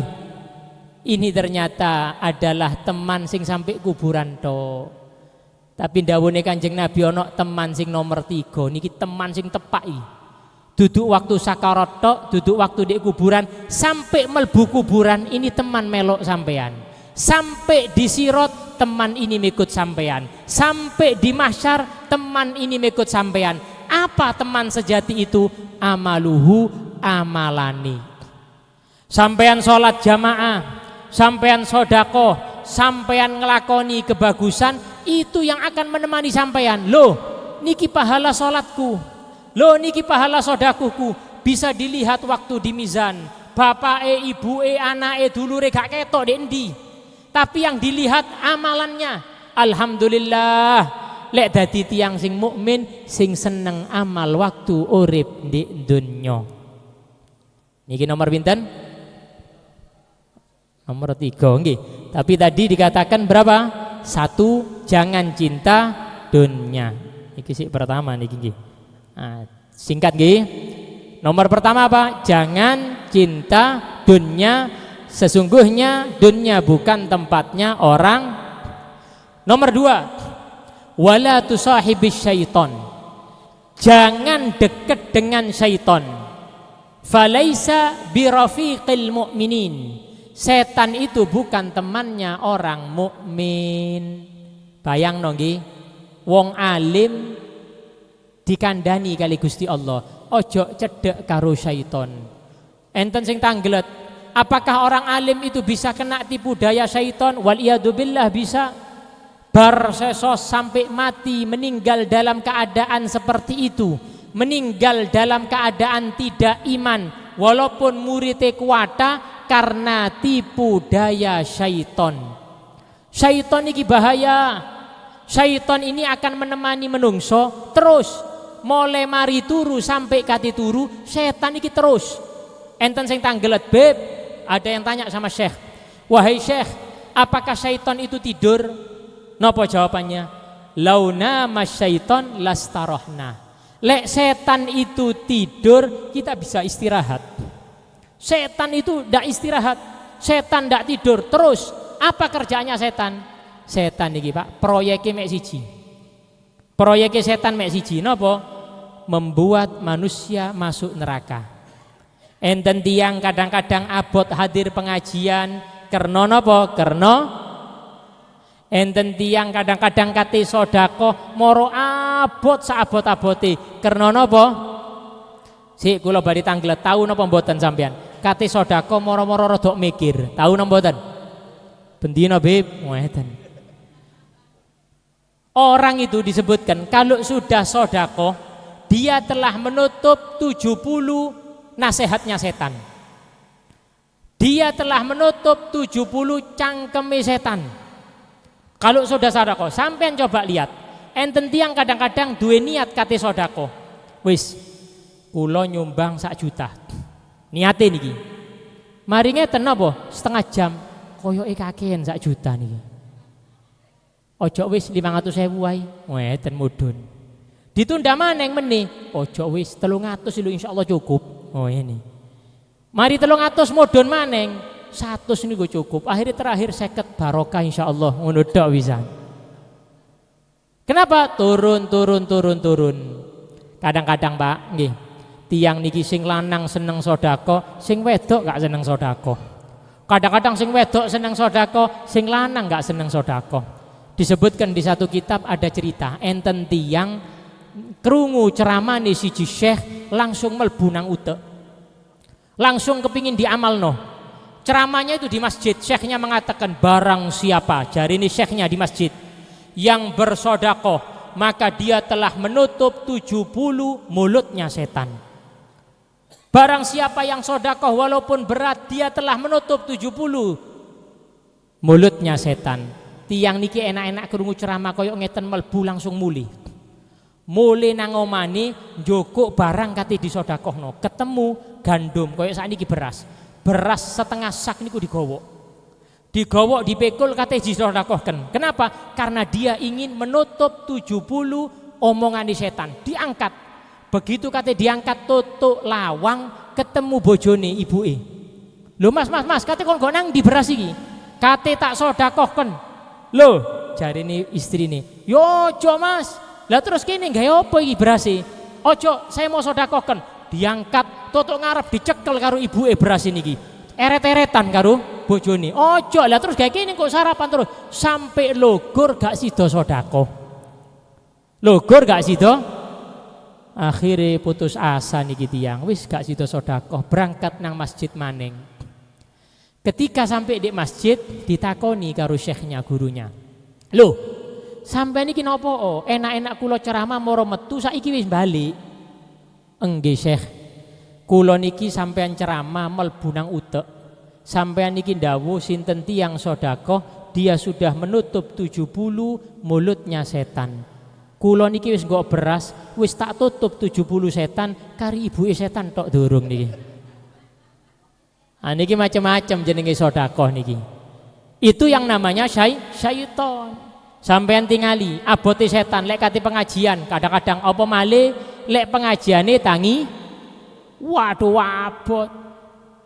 Ini ternyata adalah teman sing sampai kuburan tok. Tapi dawuhe Kanjeng Nabi ono teman sing nomor 3 niki, teman sing tepak iki. Duduk waktu sakarat tok, duduk waktu di kuburan, sampai melbu kuburan ini teman melok sampean. Sampai di sirot teman ini mikut sampean. Sampai di mahsyar teman ini mikut sampean. Apa teman sejati itu? Amaluhu, amalani. Sampean sholat jamaah, sampean sodakoh, sampean ngelakoni kebagusan, itu yang akan menemani sampean. Loh, niki pahala sholatku. Loh, niki pahala sodakohku. Bisa dilihat waktu di mizan. Bapak e, ibu e, anak e, dulure gak ketok di endi. Tapi yang dilihat amalannya. Alhamdulillah. Lek dadi tiang sing mukmin sing seneng amal waktu urip di dunya. Niki nomor pinten? Nomor 3 nggih. Tapi tadi dikatakan berapa? 1, jangan cinta dunia. Iki sih pertama niki nggih. Nah, singkat nggih. Nomor pertama apa? Jangan cinta dunia. Sesungguhnya dunia bukan tempatnya orang. Nomor 2, wala tusahibis syaiton. Jangan dekat dengan syaiton. Falaisa birafiqil mu'minin. Setan itu bukan temannya orang mukmin. Bayang nggih, wong alim dikandani kali Gusti Allah, ojo cedek karo syaiton. Enten sing tanglet, apakah orang alim itu bisa kena tipu daya syaiton? Wal billah, bisa. Bar sesos sampai mati, meninggal dalam keadaan seperti itu, meninggal dalam keadaan tidak iman, walaupun muridnya kuata, karena tipu daya syaiton. Syaiton ini bahaya. Syaiton ini akan menemani menungso terus, mulai mari turu sampai kati turu, setan iki terus. Enten sing tanggelet, "Beb," ada yang tanya sama syekh, "Wahai syekh, apakah syaiton itu tidur?" Nopo jawabannya? Lau nama syaiton lastarohna. Lek setan itu tidur, kita bisa istirahat. Setan itu tidak istirahat, setan tidak tidur terus. Apa kerjaannya setan? Setan iki, Pak, proyeknya mek siji. Proyeknya setan mek siji napa? Membuat manusia masuk neraka. Enten tiang kadang-kadang abot hadir pengajian karena napa? Karena enten tiang kadang-kadang kate sedekah moro abot saabot-abote. Karena napa? Sik, kula badhe tanglet, tau napa mboten sampean? Kate sedekah moro-moro rodok mikir. Tau napa mboten? Bendina, Beb, ngeten. Orang itu disebutkan kalau sudah sodakoh, dia telah menutup 70 nasihatnya setan. Dia telah menutup 70 cangkeme setan. Kalau sudah sodakoh, sampean coba lihat. Enten tiang kadang-kadang duwe niat kate sodakoh. Wis, kula nyumbang sak juta. Niate niki. Mari ngeten napa? Setengah jam koyoke kakean sak juta niki. Ojo wis, 500.000 wae. Ngeten mudun. Ditunda maneng meneh. Ojo wis, 300 lho, insyaallah cukup. Oh ini. Mari 300 mudun maneng. 100 niku cukup. Akhirnya terakhir 50, barokah insyaallah, ngono tok bisa. Kenapa? Turun, turun, turun, turun. Kadang-kadang, Pak, nggih. Tiang niki sing lanang seneng sedekah, sing wedok gak seneng sedekah. Kadang-kadang sing wedok seneng sedekah, sing lanang gak seneng sedekah. Disebutkan di satu kitab ada cerita, enten tiang krungu ceramah nih siji syekh, langsung melbu nang utek. Langsung kepingin diamalno. Ceramahnya itu di masjid, syekhnya mengatakan barang siapa, jari ini syekhnya di masjid, yang bersodakoh, maka dia telah menutup 70 mulutnya setan. Barang siapa yang sodakoh walaupun berat, dia telah menutup 70 mulutnya setan. Tiang niki enak-enak krungu ceramah koyok ngeten, melbu langsung muli. Muli nang omahe njukuk barang kate disodakohno, ketemu gandum koyok sakniki beras. Beras setengah sak niku digowok. Digowok, dipikul, kate disodakohkan. Kenapa? Karena dia ingin menutup 70 omongan di setan. Diangkat. Begitu kate diangkat, tutuk lawang ketemu bojone, ibuke. Lho, Mas, Mas, Mas, kate kon nang ndi beras iki? Kate tak sodakohken. Lho, jarine istrine. Yo ojo, Mas. Lah terus kene gawe apa iki berase? Ojo, saya mau sodakohken. Diangkat, tutuk ngarep dicekel karo ibuke beras niki. Eret-eretan karo bojone. Ojo, lah terus gawe kene kok sarapan terus sampai logor gak sida sedekah. Logor gak sida. Akhirnya putus asa niki tiang, wis gak sida sedekah, berangkat nang masjid maning. Ketika sampai di masjid ditakoni karo syekhnya, gurunya. "Loh, sampai niki nopo? Oh, enak-enak kula ceramah moro metu saiki wis balik." "Enggih, Syekh. Kula niki sampean ceramah melbu nang utek. Sampean niki dawuh sinten tiyang sedekah dia sudah menutup 70 mulutnya setan. Kula niki wis nggo beras, wis tak tutup 70 setan, kari ibuke setan tok durung niki." Nah, niki macam-macam jenenge sedekah niki. Itu yang namanya syaiton. Sampean tingali abote setan lek kate pengajian, kadang-kadang apa male lek pengajiane tangi, waduh, abot.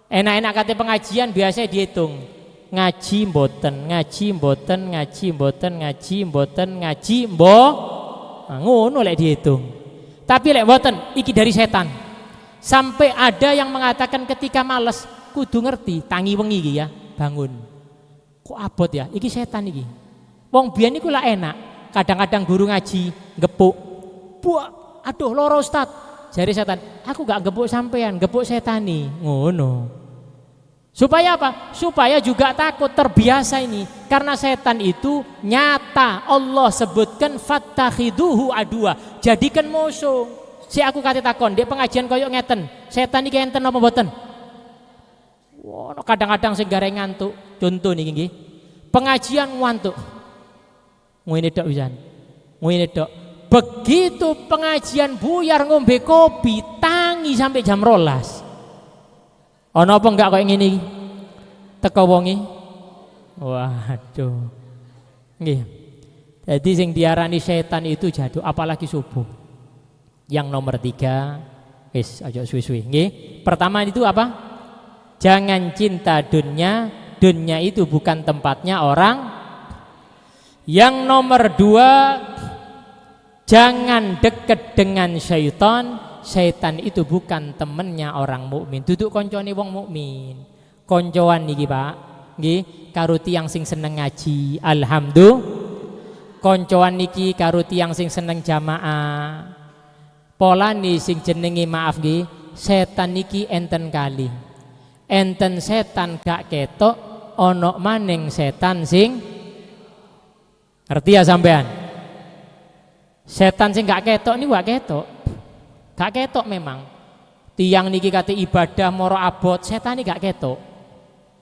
Enak-enak kate pengajian biasa dihitung. Ngaji mboten, ngaji mboten, ngaji mboten, ngaji mboten, ngaji mbo. Nah, ngono lek dihitung. Tapi lek mboten, iki dari setan. Sampai ada yang mengatakan ketika males kudu ngerti tangi wengi iki ya, bangun. Kok abot ya? Iki setan iki. Wong biyen iku lah enak. Kadang-kadang guru ngaji gepuk. Buah, aduh, loro, Ustaz. Jare setan, aku gak gepuk sampean, gepuk setani. Ngono. Supaya apa? Supaya juga takut, terbiasa ini. Karena setan itu nyata Allah sebutkan فاتخذوه عدوا. Jadikan musuh. Si aku kate takon, di pengajian koyok ngeten. Setan iki enten apa mboten? Wah, kadang-kadang sing garai ngantuk. Contoh niki nggih. Pengajian ngantuk. Ngene tok pisan. Ngene tok. Begitu pengajian buyar ngombe kopi tangi sampai jam 12. Ono apa enggak kayak ngene iki? Teko wonge. Waduh. Nggih. Jadi sing diarani setan itu jaduk, apalagi subuh. Yang nomor 3, wis aja suwi-suwi. Nggih. Pertama itu apa? Jangan cinta dunia, dunia itu bukan tempatnya orang. Yang nomor 2, jangan dekat dengan syaitan. Setan itu bukan temennya orang mukmin. Duduk koncone wong mukmin. Koncoan niki, Pak, nggih, karo tiyang sing seneng ngaji. Alhamdulillah. Koncoan niki karo tiyang sing seneng jamaah. Polane sing jenenge, maaf nggih, setan niki enten kali. Enten setan gak ketok, ono maning setan sing ngerti ya sampean. Setan sing gak ketok niku gak ketok. Gak ketok memang. Tiang niki kate ibadah moro abot, setan ini gak ketok.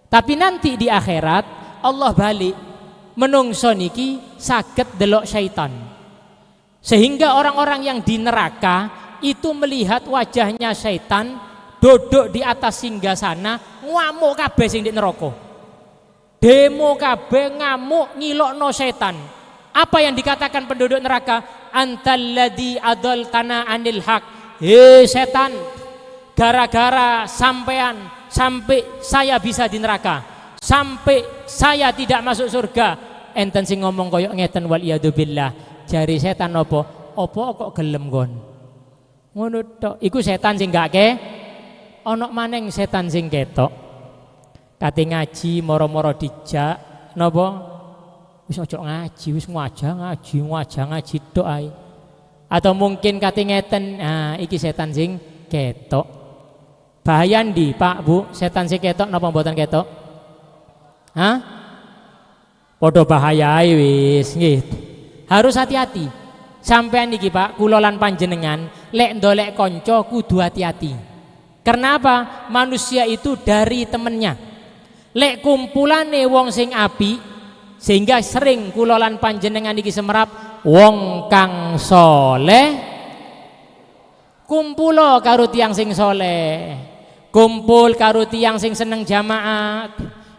Tapi nanti di akhirat Allah balik menungso niki saged delok syaitan. Sehingga orang-orang yang di neraka itu melihat wajahnya syaitan duduk di atas singgasana, ngamuk kabeh sing di neraka. Demo kabeh, ngamuk ngilokno setan. Apa yang dikatakan penduduk neraka? أنت الذي أضلتنا عن الحق. Hei setan, gara-gara sampean sampai saya bisa di neraka, sampai saya tidak masuk surga. Enten sing ngomong koyok ngeten والعياذ بالله. Jare setan apa? Apa kok gelem kon? Ngono tok. Iku setan sing gak ke. Ono maneng setan sing ketok. Kate ngaji moro-moro dijak napa? Wis ojo ngaji, wis ngajak ngaji, ngajak ngaji tok ae. Atau mungkin kate ngeten, nah iki setan sing ketok. Bahaya ndi, Pak, Bu? Setan sing ketok napa mboten ketok? Hah? Padha bahaya wis nggih. Harus hati-hati. Sampean niki, Pak, kula lan panjenengan lek ndolek kanca kudu hati-hati. Karena apa? Manusia itu dari temennya. Lek kumpulane wong sing apik, sehingga sering kula lan panjenengan iki semerap wong kang soleh kumpulo karo tiyang sing soleh, kumpul karo tiyang sing seneng jamaah,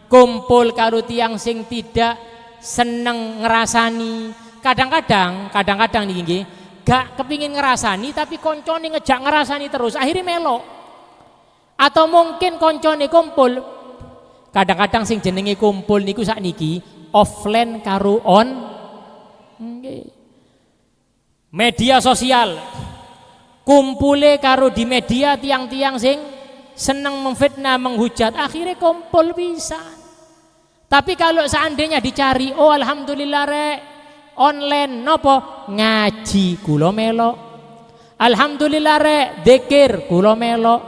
kumpul karo tiyang sing tidak seneng ngerasani. Kadang-kadang, kadang-kadang niki nggih, gak kepingin ngerasani tapi koncone ngejak ngerasani terus, akhirnya melok. Atau mungkin koncone kumpul Kadang-kadang sing jenenge kumpul niku sakniki offline karo on. Nggih. Media sosial. Kumpule karo di media tiang-tiang sing seneng memfitnah, menghujat, akhirnya kumpul bisa. Tapi kalau seandainya dicari, oh alhamdulillah rek, online nopo ngaji kula melok. Alhamdulillah rek, dzikir kula melok.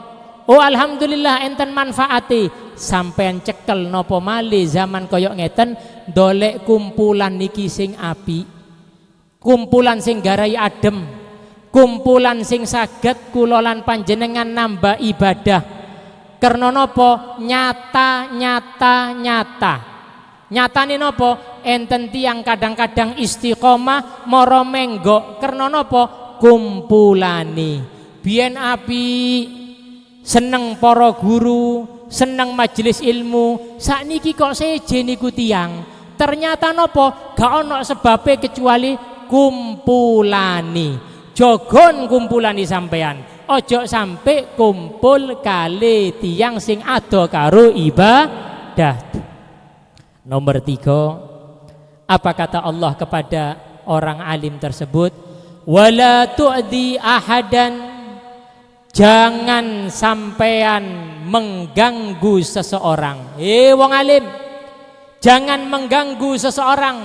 Oh alhamdulillah enten manfaate. Sampean cekel nopo mali zaman koyok ngeten dolek kumpulan niki sing apik. Kumpulan sing garai adem. Kumpulan sing saged kula lan panjenengan nambah ibadah. Karena nopo nyata nyata nyata. Nyatane nopo enten tiang kadang-kadang istiqomah moro menggok karena nopo kumpulane. Biyen apik seneng para guru, seneng majelis ilmu, sakniki kok seje niku tiang. Ternyata nopo gak ono sebabe kecuali kumpulane. Jogon kumpulane sampean. Ojo sampai kumpul kali tiang sing ado karo ibadah. Nomor 3, apa kata Allah kepada orang alim tersebut? Wala tu'dzi ahadan, jangan sampean mengganggu seseorang. Wong alim, jangan mengganggu seseorang.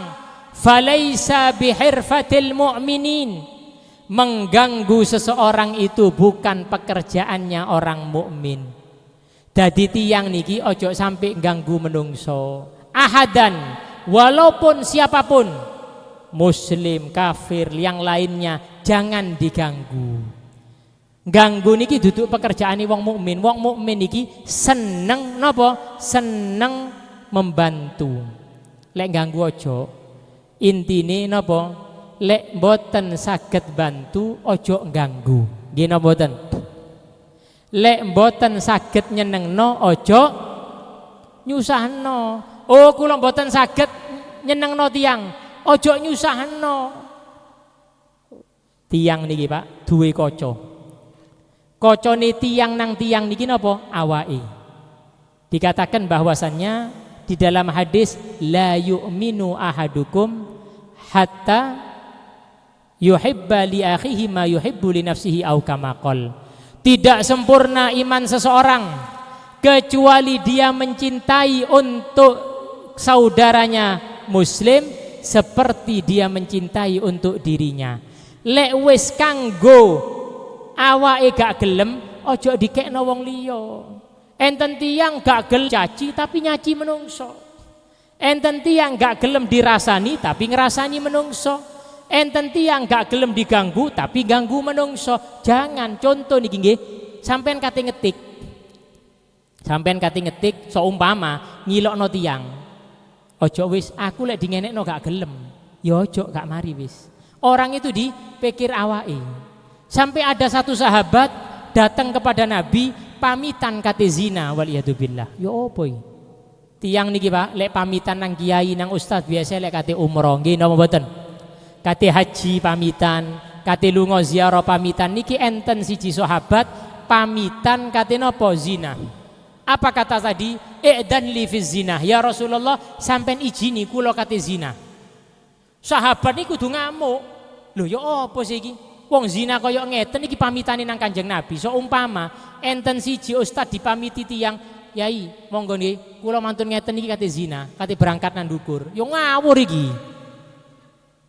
Falaisa bihirfatil mu'minin. Mengganggu seseorang itu bukan pekerjaannya orang mukmin. Dadi tiang niki ojo sampai ganggu menungso. Ahadan, walaupun siapapun, muslim, kafir, yang lainnya, jangan diganggu. Ganggu niki duduk pekerjaan wong mukmin. Wong mukmin niki seneng napa? Seneng membantu. Lek ganggu ojo. Intine napa? Lek mboten saged bantu ojo ganggu. Nggih napa mboten? Lek mboten saged nyenengno ojo nyusahno. Oh kula mboten saged nyenengno tiang, ojo nyusahno. Tiang niki Pak, duwe kaca. Kacane tiang nang tiang niki napa? Awake. Dikatakan bahwasannya di dalam hadis la yu'minu ahadukum hatta yuhibba li akhihi ma yuhibbu li nafsihi au kama qol. Tidak sempurna iman seseorang kecuali dia mencintai untuk saudaranya muslim seperti dia mencintai untuk dirinya. Lek wis kanggo awake gak gelem, ojo dikekno wong liya. Enten tiyang gak gelem caci tapi nyaci menungso. Enten tiyang gak gelem dirasani tapi ngerasani menungso. Enten tiyang gak gelem diganggu tapi ganggu menungso. Jangan, contoh niki nggih, sampean kate ngetik. Sampean kate ngetik seumpama ngilokno tiyang. Ojo wis aku lek dingenekno gak gelem. Ya ojo gak mari wis. Orang itu dipikir awake. Sampai ada satu sahabat datang kepada Nabi pamitan kate zina waliyadzubillah. Ya opo iki? Tiang niki Pak, lek pamitan nang kiai nang ustaz biasa lek kate umroh nggih napa mboten? Kate haji pamitan, kate lunga ziarah pamitan, niki enten siji sahabat pamitan kate napa zina. Apa kata tadi? I'dan li fi zina. Ya Rasulullah, sampean izini kula kate zina. Sahabat niku kudu ngamuk. Lho ya apa sih iki? Wong zina kaya ngeten iki pamitane nang Kanjeng Nabi. So umpama enten siji ustaz dipamiti tiyang, "Yai, monggo nggih, kula mantun ngeten iki kate zina, kate berangkat nang ndukur." Ya ngawur iki.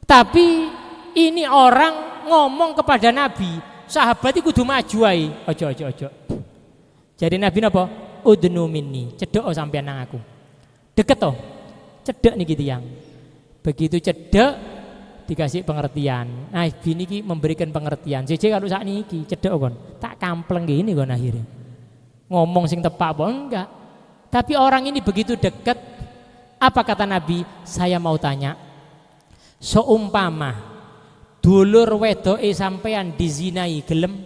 Tapi ini orang ngomong kepada Nabi, sahabat itu kudu maju ae. Ojo ojo ojo. Jadi Nabi napa? Udnu minni, cedek sampean nang aku. Deket toh. Cedek niki tiyang. Begitu cedek dikasih pengertian. Nah, bini ki memberikan pengertian. Jeje kalau saat niki cedek kon, tak kampleng gini kon akhirnya. Ngomong sing tepak apa enggak. Tapi orang ini begitu deket, apa kata Nabi? Saya mau tanya. Seumpama dulur wedoke sampean dizinai gelem?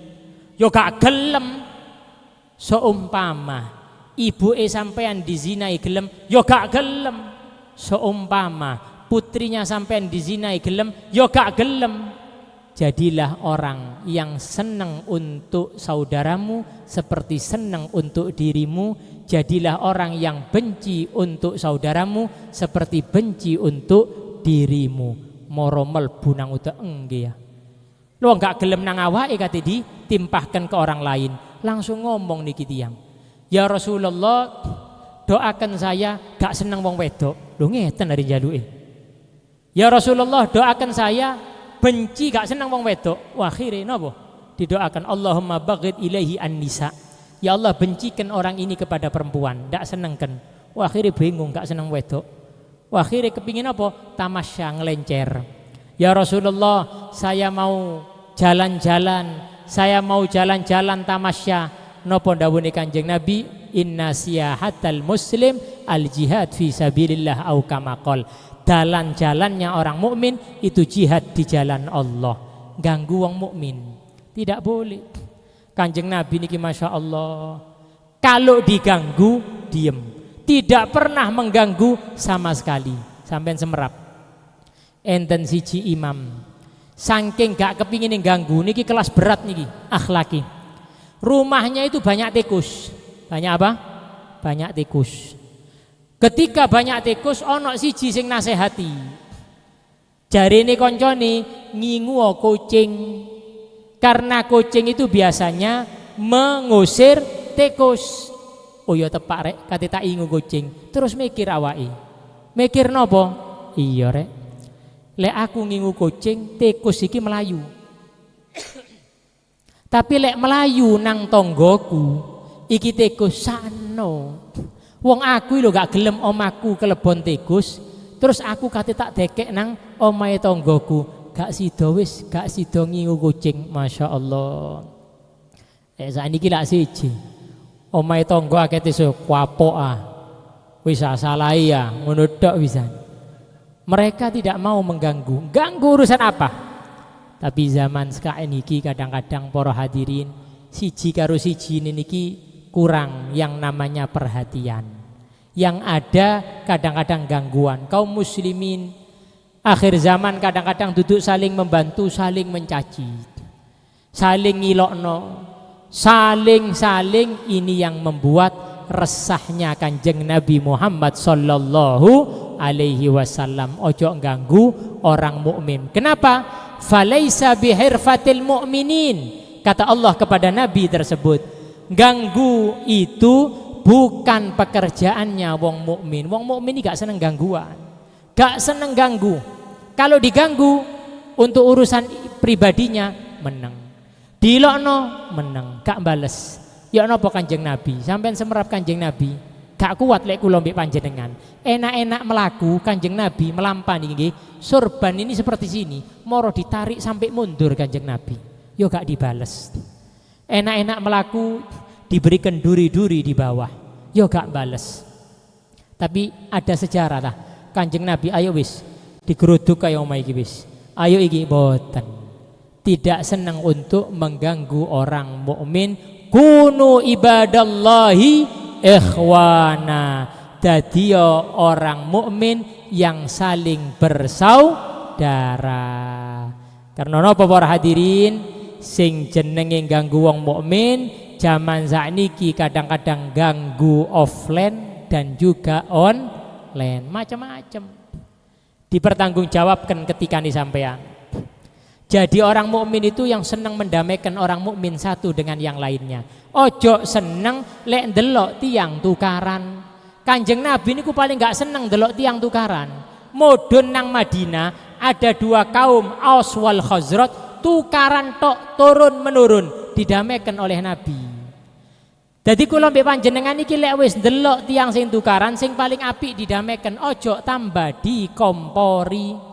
Yo gak gelem. Seumpama ibuke sampean dizinai gelem? Yo gak gelem. Seumpama putrinya sampean dizinai gelem? Yo gak gelem. Jadilah orang yang senang untuk saudaramu seperti senang untuk dirimu. Jadilah orang yang benci untuk saudaramu seperti benci untuk dirimu. Moro melbu nang utek enggih ya. Lo enggak gelem nang awake kate ditimpahkan ke orang lain. Langsung ngomong niki tiang. Ya Rasulullah, doakan saya gak seneng wong wedok. Lho, ngeten dari jaluke. Ya Rasulullah, doakan saya benci gak seneng wong wedok. Wah, akhire napa? Didoakan Allahumma baghid ilaihi an-nisa. Ya Allah, bencikan orang ini kepada perempuan, ndak senengken. Wah, akhire bingung gak seneng wedok. Wah, akhire kepingin apa? Tamasya, ngelencer. Ya Rasulullah, saya mau jalan-jalan, saya mau jalan-jalan tamasya. Napa dawuhe Kanjeng Nabi? Inna siyahatal muslim al jihad fi sabilillah au kama qol. Jalan-jalannya orang mukmin itu jihad di jalan Allah. Ganggu wong mukmin tidak boleh. Kanjeng Nabi niki masya Allah. Kalau diganggu diem, tidak pernah mengganggu sama sekali. Sampai semerap. Enten siji imam. Saking gak kepingin ganggu niki kelas berat niki akhlaki. Rumahnya itu banyak tikus. Banyak apa? Banyak tikus. Ketika banyak tikus, ono siji sing nasehati. Jarene koncone, ngingu kucing. Karena kucing itu biasanya mengusir tikus. Oh ya tepak rek, kate tak ingu kucing. Terus mikir awake. Mikir nopo? Iya rek. Lek aku ngingu kucing, tikus iki melayu. Tapi lek melayu nang tonggoku, iki tikus sano. Wong aku lho gak gelem omahku kelebon tikus, terus aku kate tak dekek nang omahe tonggoku. Gak sida wis, gak sida ngingu kucing, Masya Allah. Eh, sakniki lak siji. Omahe tonggo akeh tisu kapok ah. Wis salah ya, ngono tok wisan. Mereka tidak mau mengganggu. Ganggu urusan apa? Tapi zaman sekarang niki kadang-kadang para hadirin, siji karo siji niki kurang yang namanya perhatian. Yang ada kadang-kadang gangguan. Kaum muslimin akhir zaman kadang-kadang duduk saling membantu, saling mencaci, saling ngilokno, saling-saling, ini yang membuat resahnya Kanjeng Nabi Muhammad sallallahu alaihi wasallam. Ojo ganggu orang mukmin. Kenapa? Falaisa bihirfatil mu'minin. Kata Allah kepada Nabi tersebut, ganggu itu bukan pekerjaannya wong mukmin. Wong mukmin ini gak seneng gangguan. Gak seneng ganggu. Kalau diganggu untuk urusan pribadinya meneng. Dilokno meneng, gak bales. Ya napa Kanjeng Nabi? Sampean semerap Kanjeng Nabi. Gak kuat lek kula mbek panjenengan. Enak-enak melaku Kanjeng Nabi melampah niki nggih. Sorban ini seperti sini, moro ditarik sampai mundur Kanjeng Nabi. Yo gak dibales. Enak-enak melaku diberikan duri-duri di bawah. Yo gak bales. Tapi ada sejarah lah. Kanjeng Nabi, ayo wis digeruduk kaya omah iki wis. Ayo iki, boten. Tidak senang untuk mengganggu orang mukmin. Kunu ibadallahi ikhwana. Dadi orang mukmin yang saling bersaudara. Karena napa, para hadirin, sing jenenge ganggu wong mukmin zaman sakniki kadang-kadang ganggu offline dan juga online, macam-macam. Dipertanggungjawabkan ketika nih sampean. Jadi orang mukmin itu yang senang mendamaikan orang mukmin satu dengan yang lainnya. Ojo seneng lek ndelok tiang tukaran. Kanjeng Nabi niku paling gak seneng ndelok tiang tukaran. Mudun nang Madinah ada dua kaum, Aus wal Khazraj, tukaran tok turun menurun, didamaikan oleh Nabi. Jadi kula mbek panjenengan iki lek wis ndelok tiang sing tukaran, sing paling apik didamaikan, ojo tambah dikompori.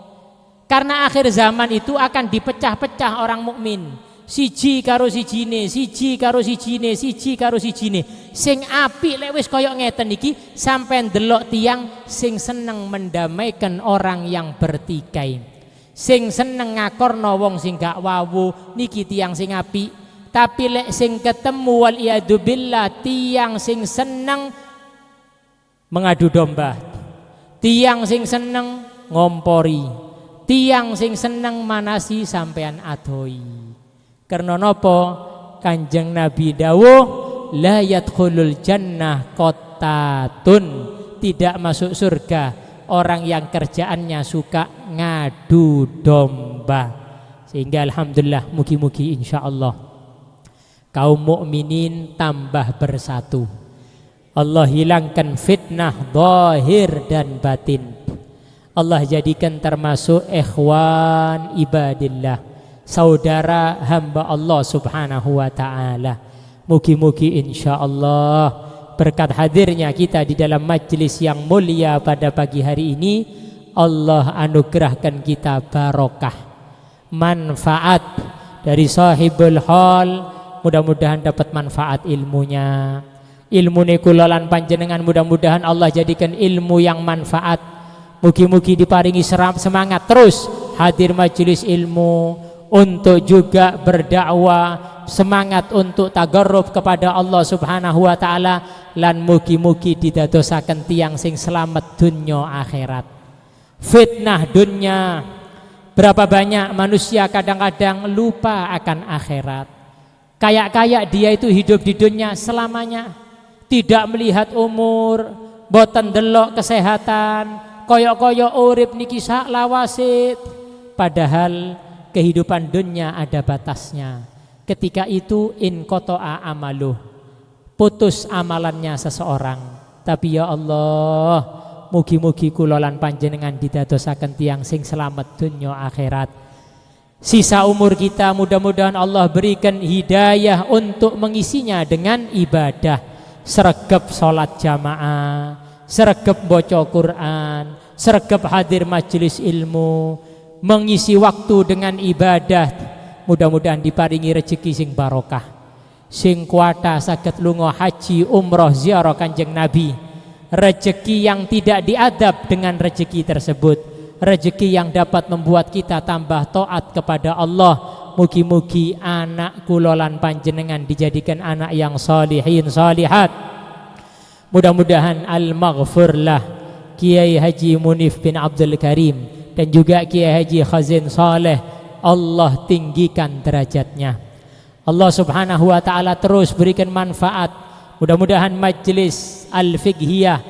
Karena akhir zaman itu akan dipecah-pecah orang mukmin. Siji karo sijine, siji karo sijine, siji karo sijine. Sing apik lek wis koyok ngeten iki sampai ndelok tiang sing seneng mendamaikan orang yang bertikai. Sing seneng ngakorno wong sing gak wawu niki tiang sing apik. Tapi lek sing ketemu wal billah tiang sing seneng mengadu domba. Tiang sing seneng ngompori. Tiang sing seneng manasi sampean adohi. Karena nopo? Kanjeng Nabi dawuh la yadkhulul jannah qattatun, tidak masuk surga orang yang kerjaannya suka ngadu domba. Sehingga alhamdulillah, mugi-mugi insyaallah kaum mukminin tambah bersatu. Allah hilangkan fitnah zahir dan batin. Allah jadikan termasuk ikhwan ibadillah, saudara hamba Allah Subhanahu wa taala. Mugi-mugi insyaallah berkat hadirnya kita di dalam majlis yang mulia pada pagi hari ini, Allah anugerahkan kita barokah, manfaat dari sahibul hal. Mudah-mudahan dapat manfaat ilmunya. Ilmu kula lan panjenengan mudah-mudahan Allah jadikan ilmu yang manfaat. Mugi-mugi diparingi seram semangat terus hadir majelis ilmu untuk juga berdakwah, semangat untuk tagarrub kepada Allah Subhanahu wa taala, lan mugi-mugi didadosaken tiang sing selamat dunya akhirat. Fitnah dunia, berapa banyak manusia kadang-kadang lupa akan akhirat. Kayak-kayak dia itu hidup di dunia selamanya, tidak melihat umur, boten delok kesehatan, koyok-koyok urip niki sak lawase. Padahal kehidupan dunia ada batasnya. Ketika itu inqatha'a amaluh, putus amalannya seseorang. Tapi ya Allah, mugi-mugi kula lan panjenengan didadosaken tiang sing selamat dunia akhirat. Sisa umur kita mudah-mudahan Allah berikan hidayah untuk mengisinya dengan ibadah. Sregep salat jamaah, sregep baca Quran, sregep hadir majelis ilmu, mengisi waktu dengan ibadah. Mudah-mudahan diparingi rezeki sing barokah, sing kuwata saged lunga haji, umroh, ziarah Kanjeng Nabi. Rezeki yang tidak diadab dengan rezeki tersebut, rezeki yang dapat membuat kita tambah taat kepada Allah. Mugi-mugi anak kula lan panjenengan dijadikan anak yang salihin salihat. Mudah-mudahan al-maghfurlah Kiai Haji Munif bin Abdul Karim dan juga Kiai Haji Khazin Saleh, Allah tinggikan derajatnya. Allah Subhanahu wa taala terus berikan manfaat. Mudah-mudahan majelis Al-Fiqhiyah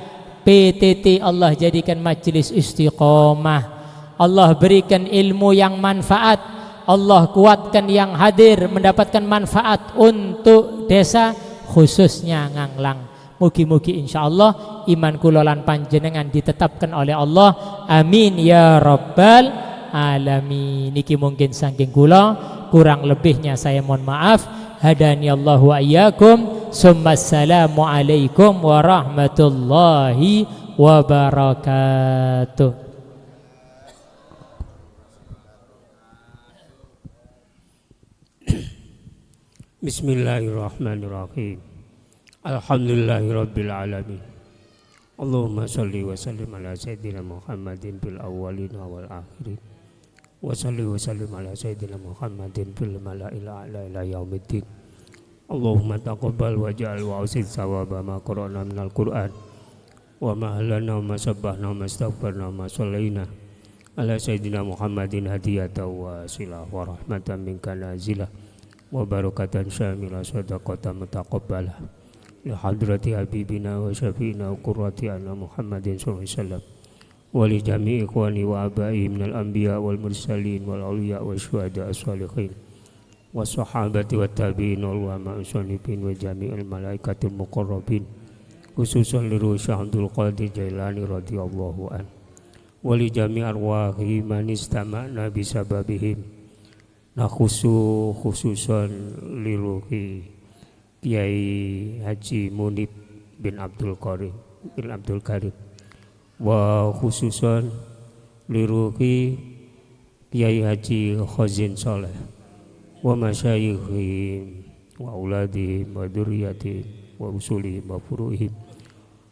PTT Allah jadikan majelis istiqomah. Allah berikan ilmu yang manfaat. Allah kuatkan yang hadir mendapatkan manfaat untuk desa khususnya Nganglang. Mugi-mugi insyaallah iman kula lan panjenengan ditetapkan oleh Allah. Amin ya rabbal alamin. Niki mungkin saking kula, kurang lebihnya saya mohon maaf. Hadani Allah wa iyyakum. Assalamualaikum warahmatullahi wabarakatuh. Bismillahirrahmanirrahim. Alhamdulillahirabbil alamin. Allahumma shalli wa sallim ala sayyidina Muhammadin fil awwalin wal akhirin. Wa salli wa sallim ala sayyidina Muhammadin fil mala'il a'la ila yaumiddin. Allahumma taqabbal wa ja'al wa ausid sawaba ma qara'na minal Qur'an wa ma halalna wa ma sabbahna wa ma astaghfarna wa ma shallaina ala sayyidina Muhammadin hadiyatan wa silah wa rahmatan minka nazilah wa barakatan syamilah sadaqatan mutaqabbalah li hadrati habibina wa syafi'ina wa qurrati anna Muhammadin sallallahu alaihi wasallam wa li jami'i ikhwani wa abai minal anbiya wal mursalin wal awliya wa syuhada as-salihin wa sahabati wa tabi'in wal ulama usannifin wa jami'il malaikatil muqarrabin khususan li ruhi Abdul Qadir Jailani radhiyallahu an wa li jami'i arwahi man istama'na bisababihim nakhusu khususan li ruhi Kiai Haji Munib bin Abdul Karim bin Abdul Karim wa khususan li ruhi Kiai Haji Khazin Saleh wa masyayikhihim wa auladihim wa dzurriyyatihim wa usulihim wa furu'ihim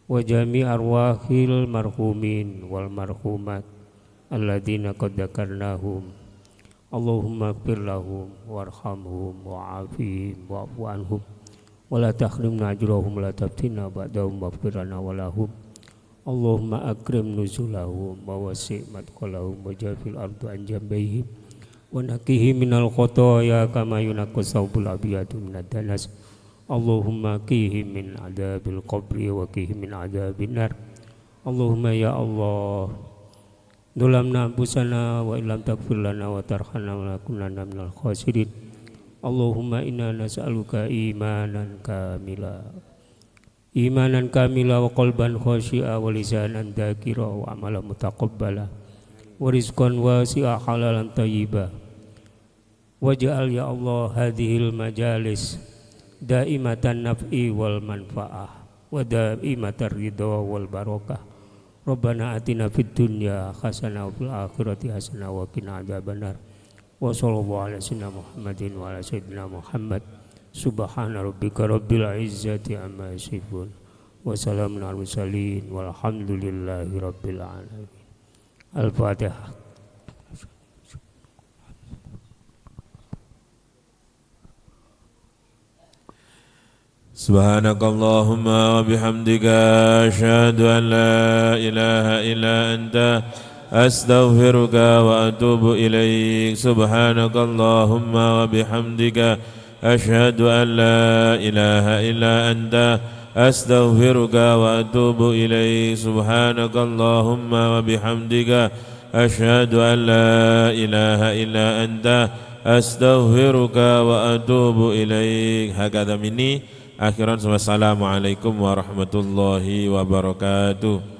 wa jami' arwahil marhumin wal marhumat alladzina qad dzakarnahum. Allahumma ighfir lahum warhamhum wa'afihim wa'fu anhum wa la tahrimna ajrahum wa la taftinna ba'dahum waghfir lana wa lahum Allahumma akrim nuzulahum wa wasi' madkhalahum wa jafil ardu an jambayhim wa naqihi minal khotoya kama yunaqqas thawbul abyadu minad danas. Allahumma qihi min adzabil qabri wa qihi min adzabin nar. Allahumma ya Allah, Dolamna anfusana wa illam taghfir lana wa tarhamna lanakunanna minal khasirin. Allahumma inna nas'aluka imanan kamila, imanan kamila wa qalban khashi'a wa lisanan dzakira wa amalan mutaqabbala wa rizqan wasi'a halalan thayyiba. Waj'al ya Allah hadhil majalis daimatan naf'i wal manfaah wa daimatar ridha wal barakah. Rabbana atina fid dunya hasanah wa fil akhirati hasanah wa qina adzabannar. Wa sallallahu ala sayyidina Muhammadin wa ala sayyidina Muhammad. Subhana rabbika rabbil izzati amma yasifun wa salamun alal mursalin walhamdulillahi rabbil alamin. Al-Fatihah. سبحانك اللهم وبحمدك أشهد أن لا إله إلا أنت أستغفرك وأتوب إليك. سبحانك اللهم وبحمدك أشهد أن لا إله إلا أنت أستغفرك وأتوب إليك. سبحانك اللهم وبحمدك أشهد أن لا إله إلا أنت أستغفرك وأتوب إليك. هكذا مني. Akhiran, wassalamualaikum warahmatullahi wabarakatuh.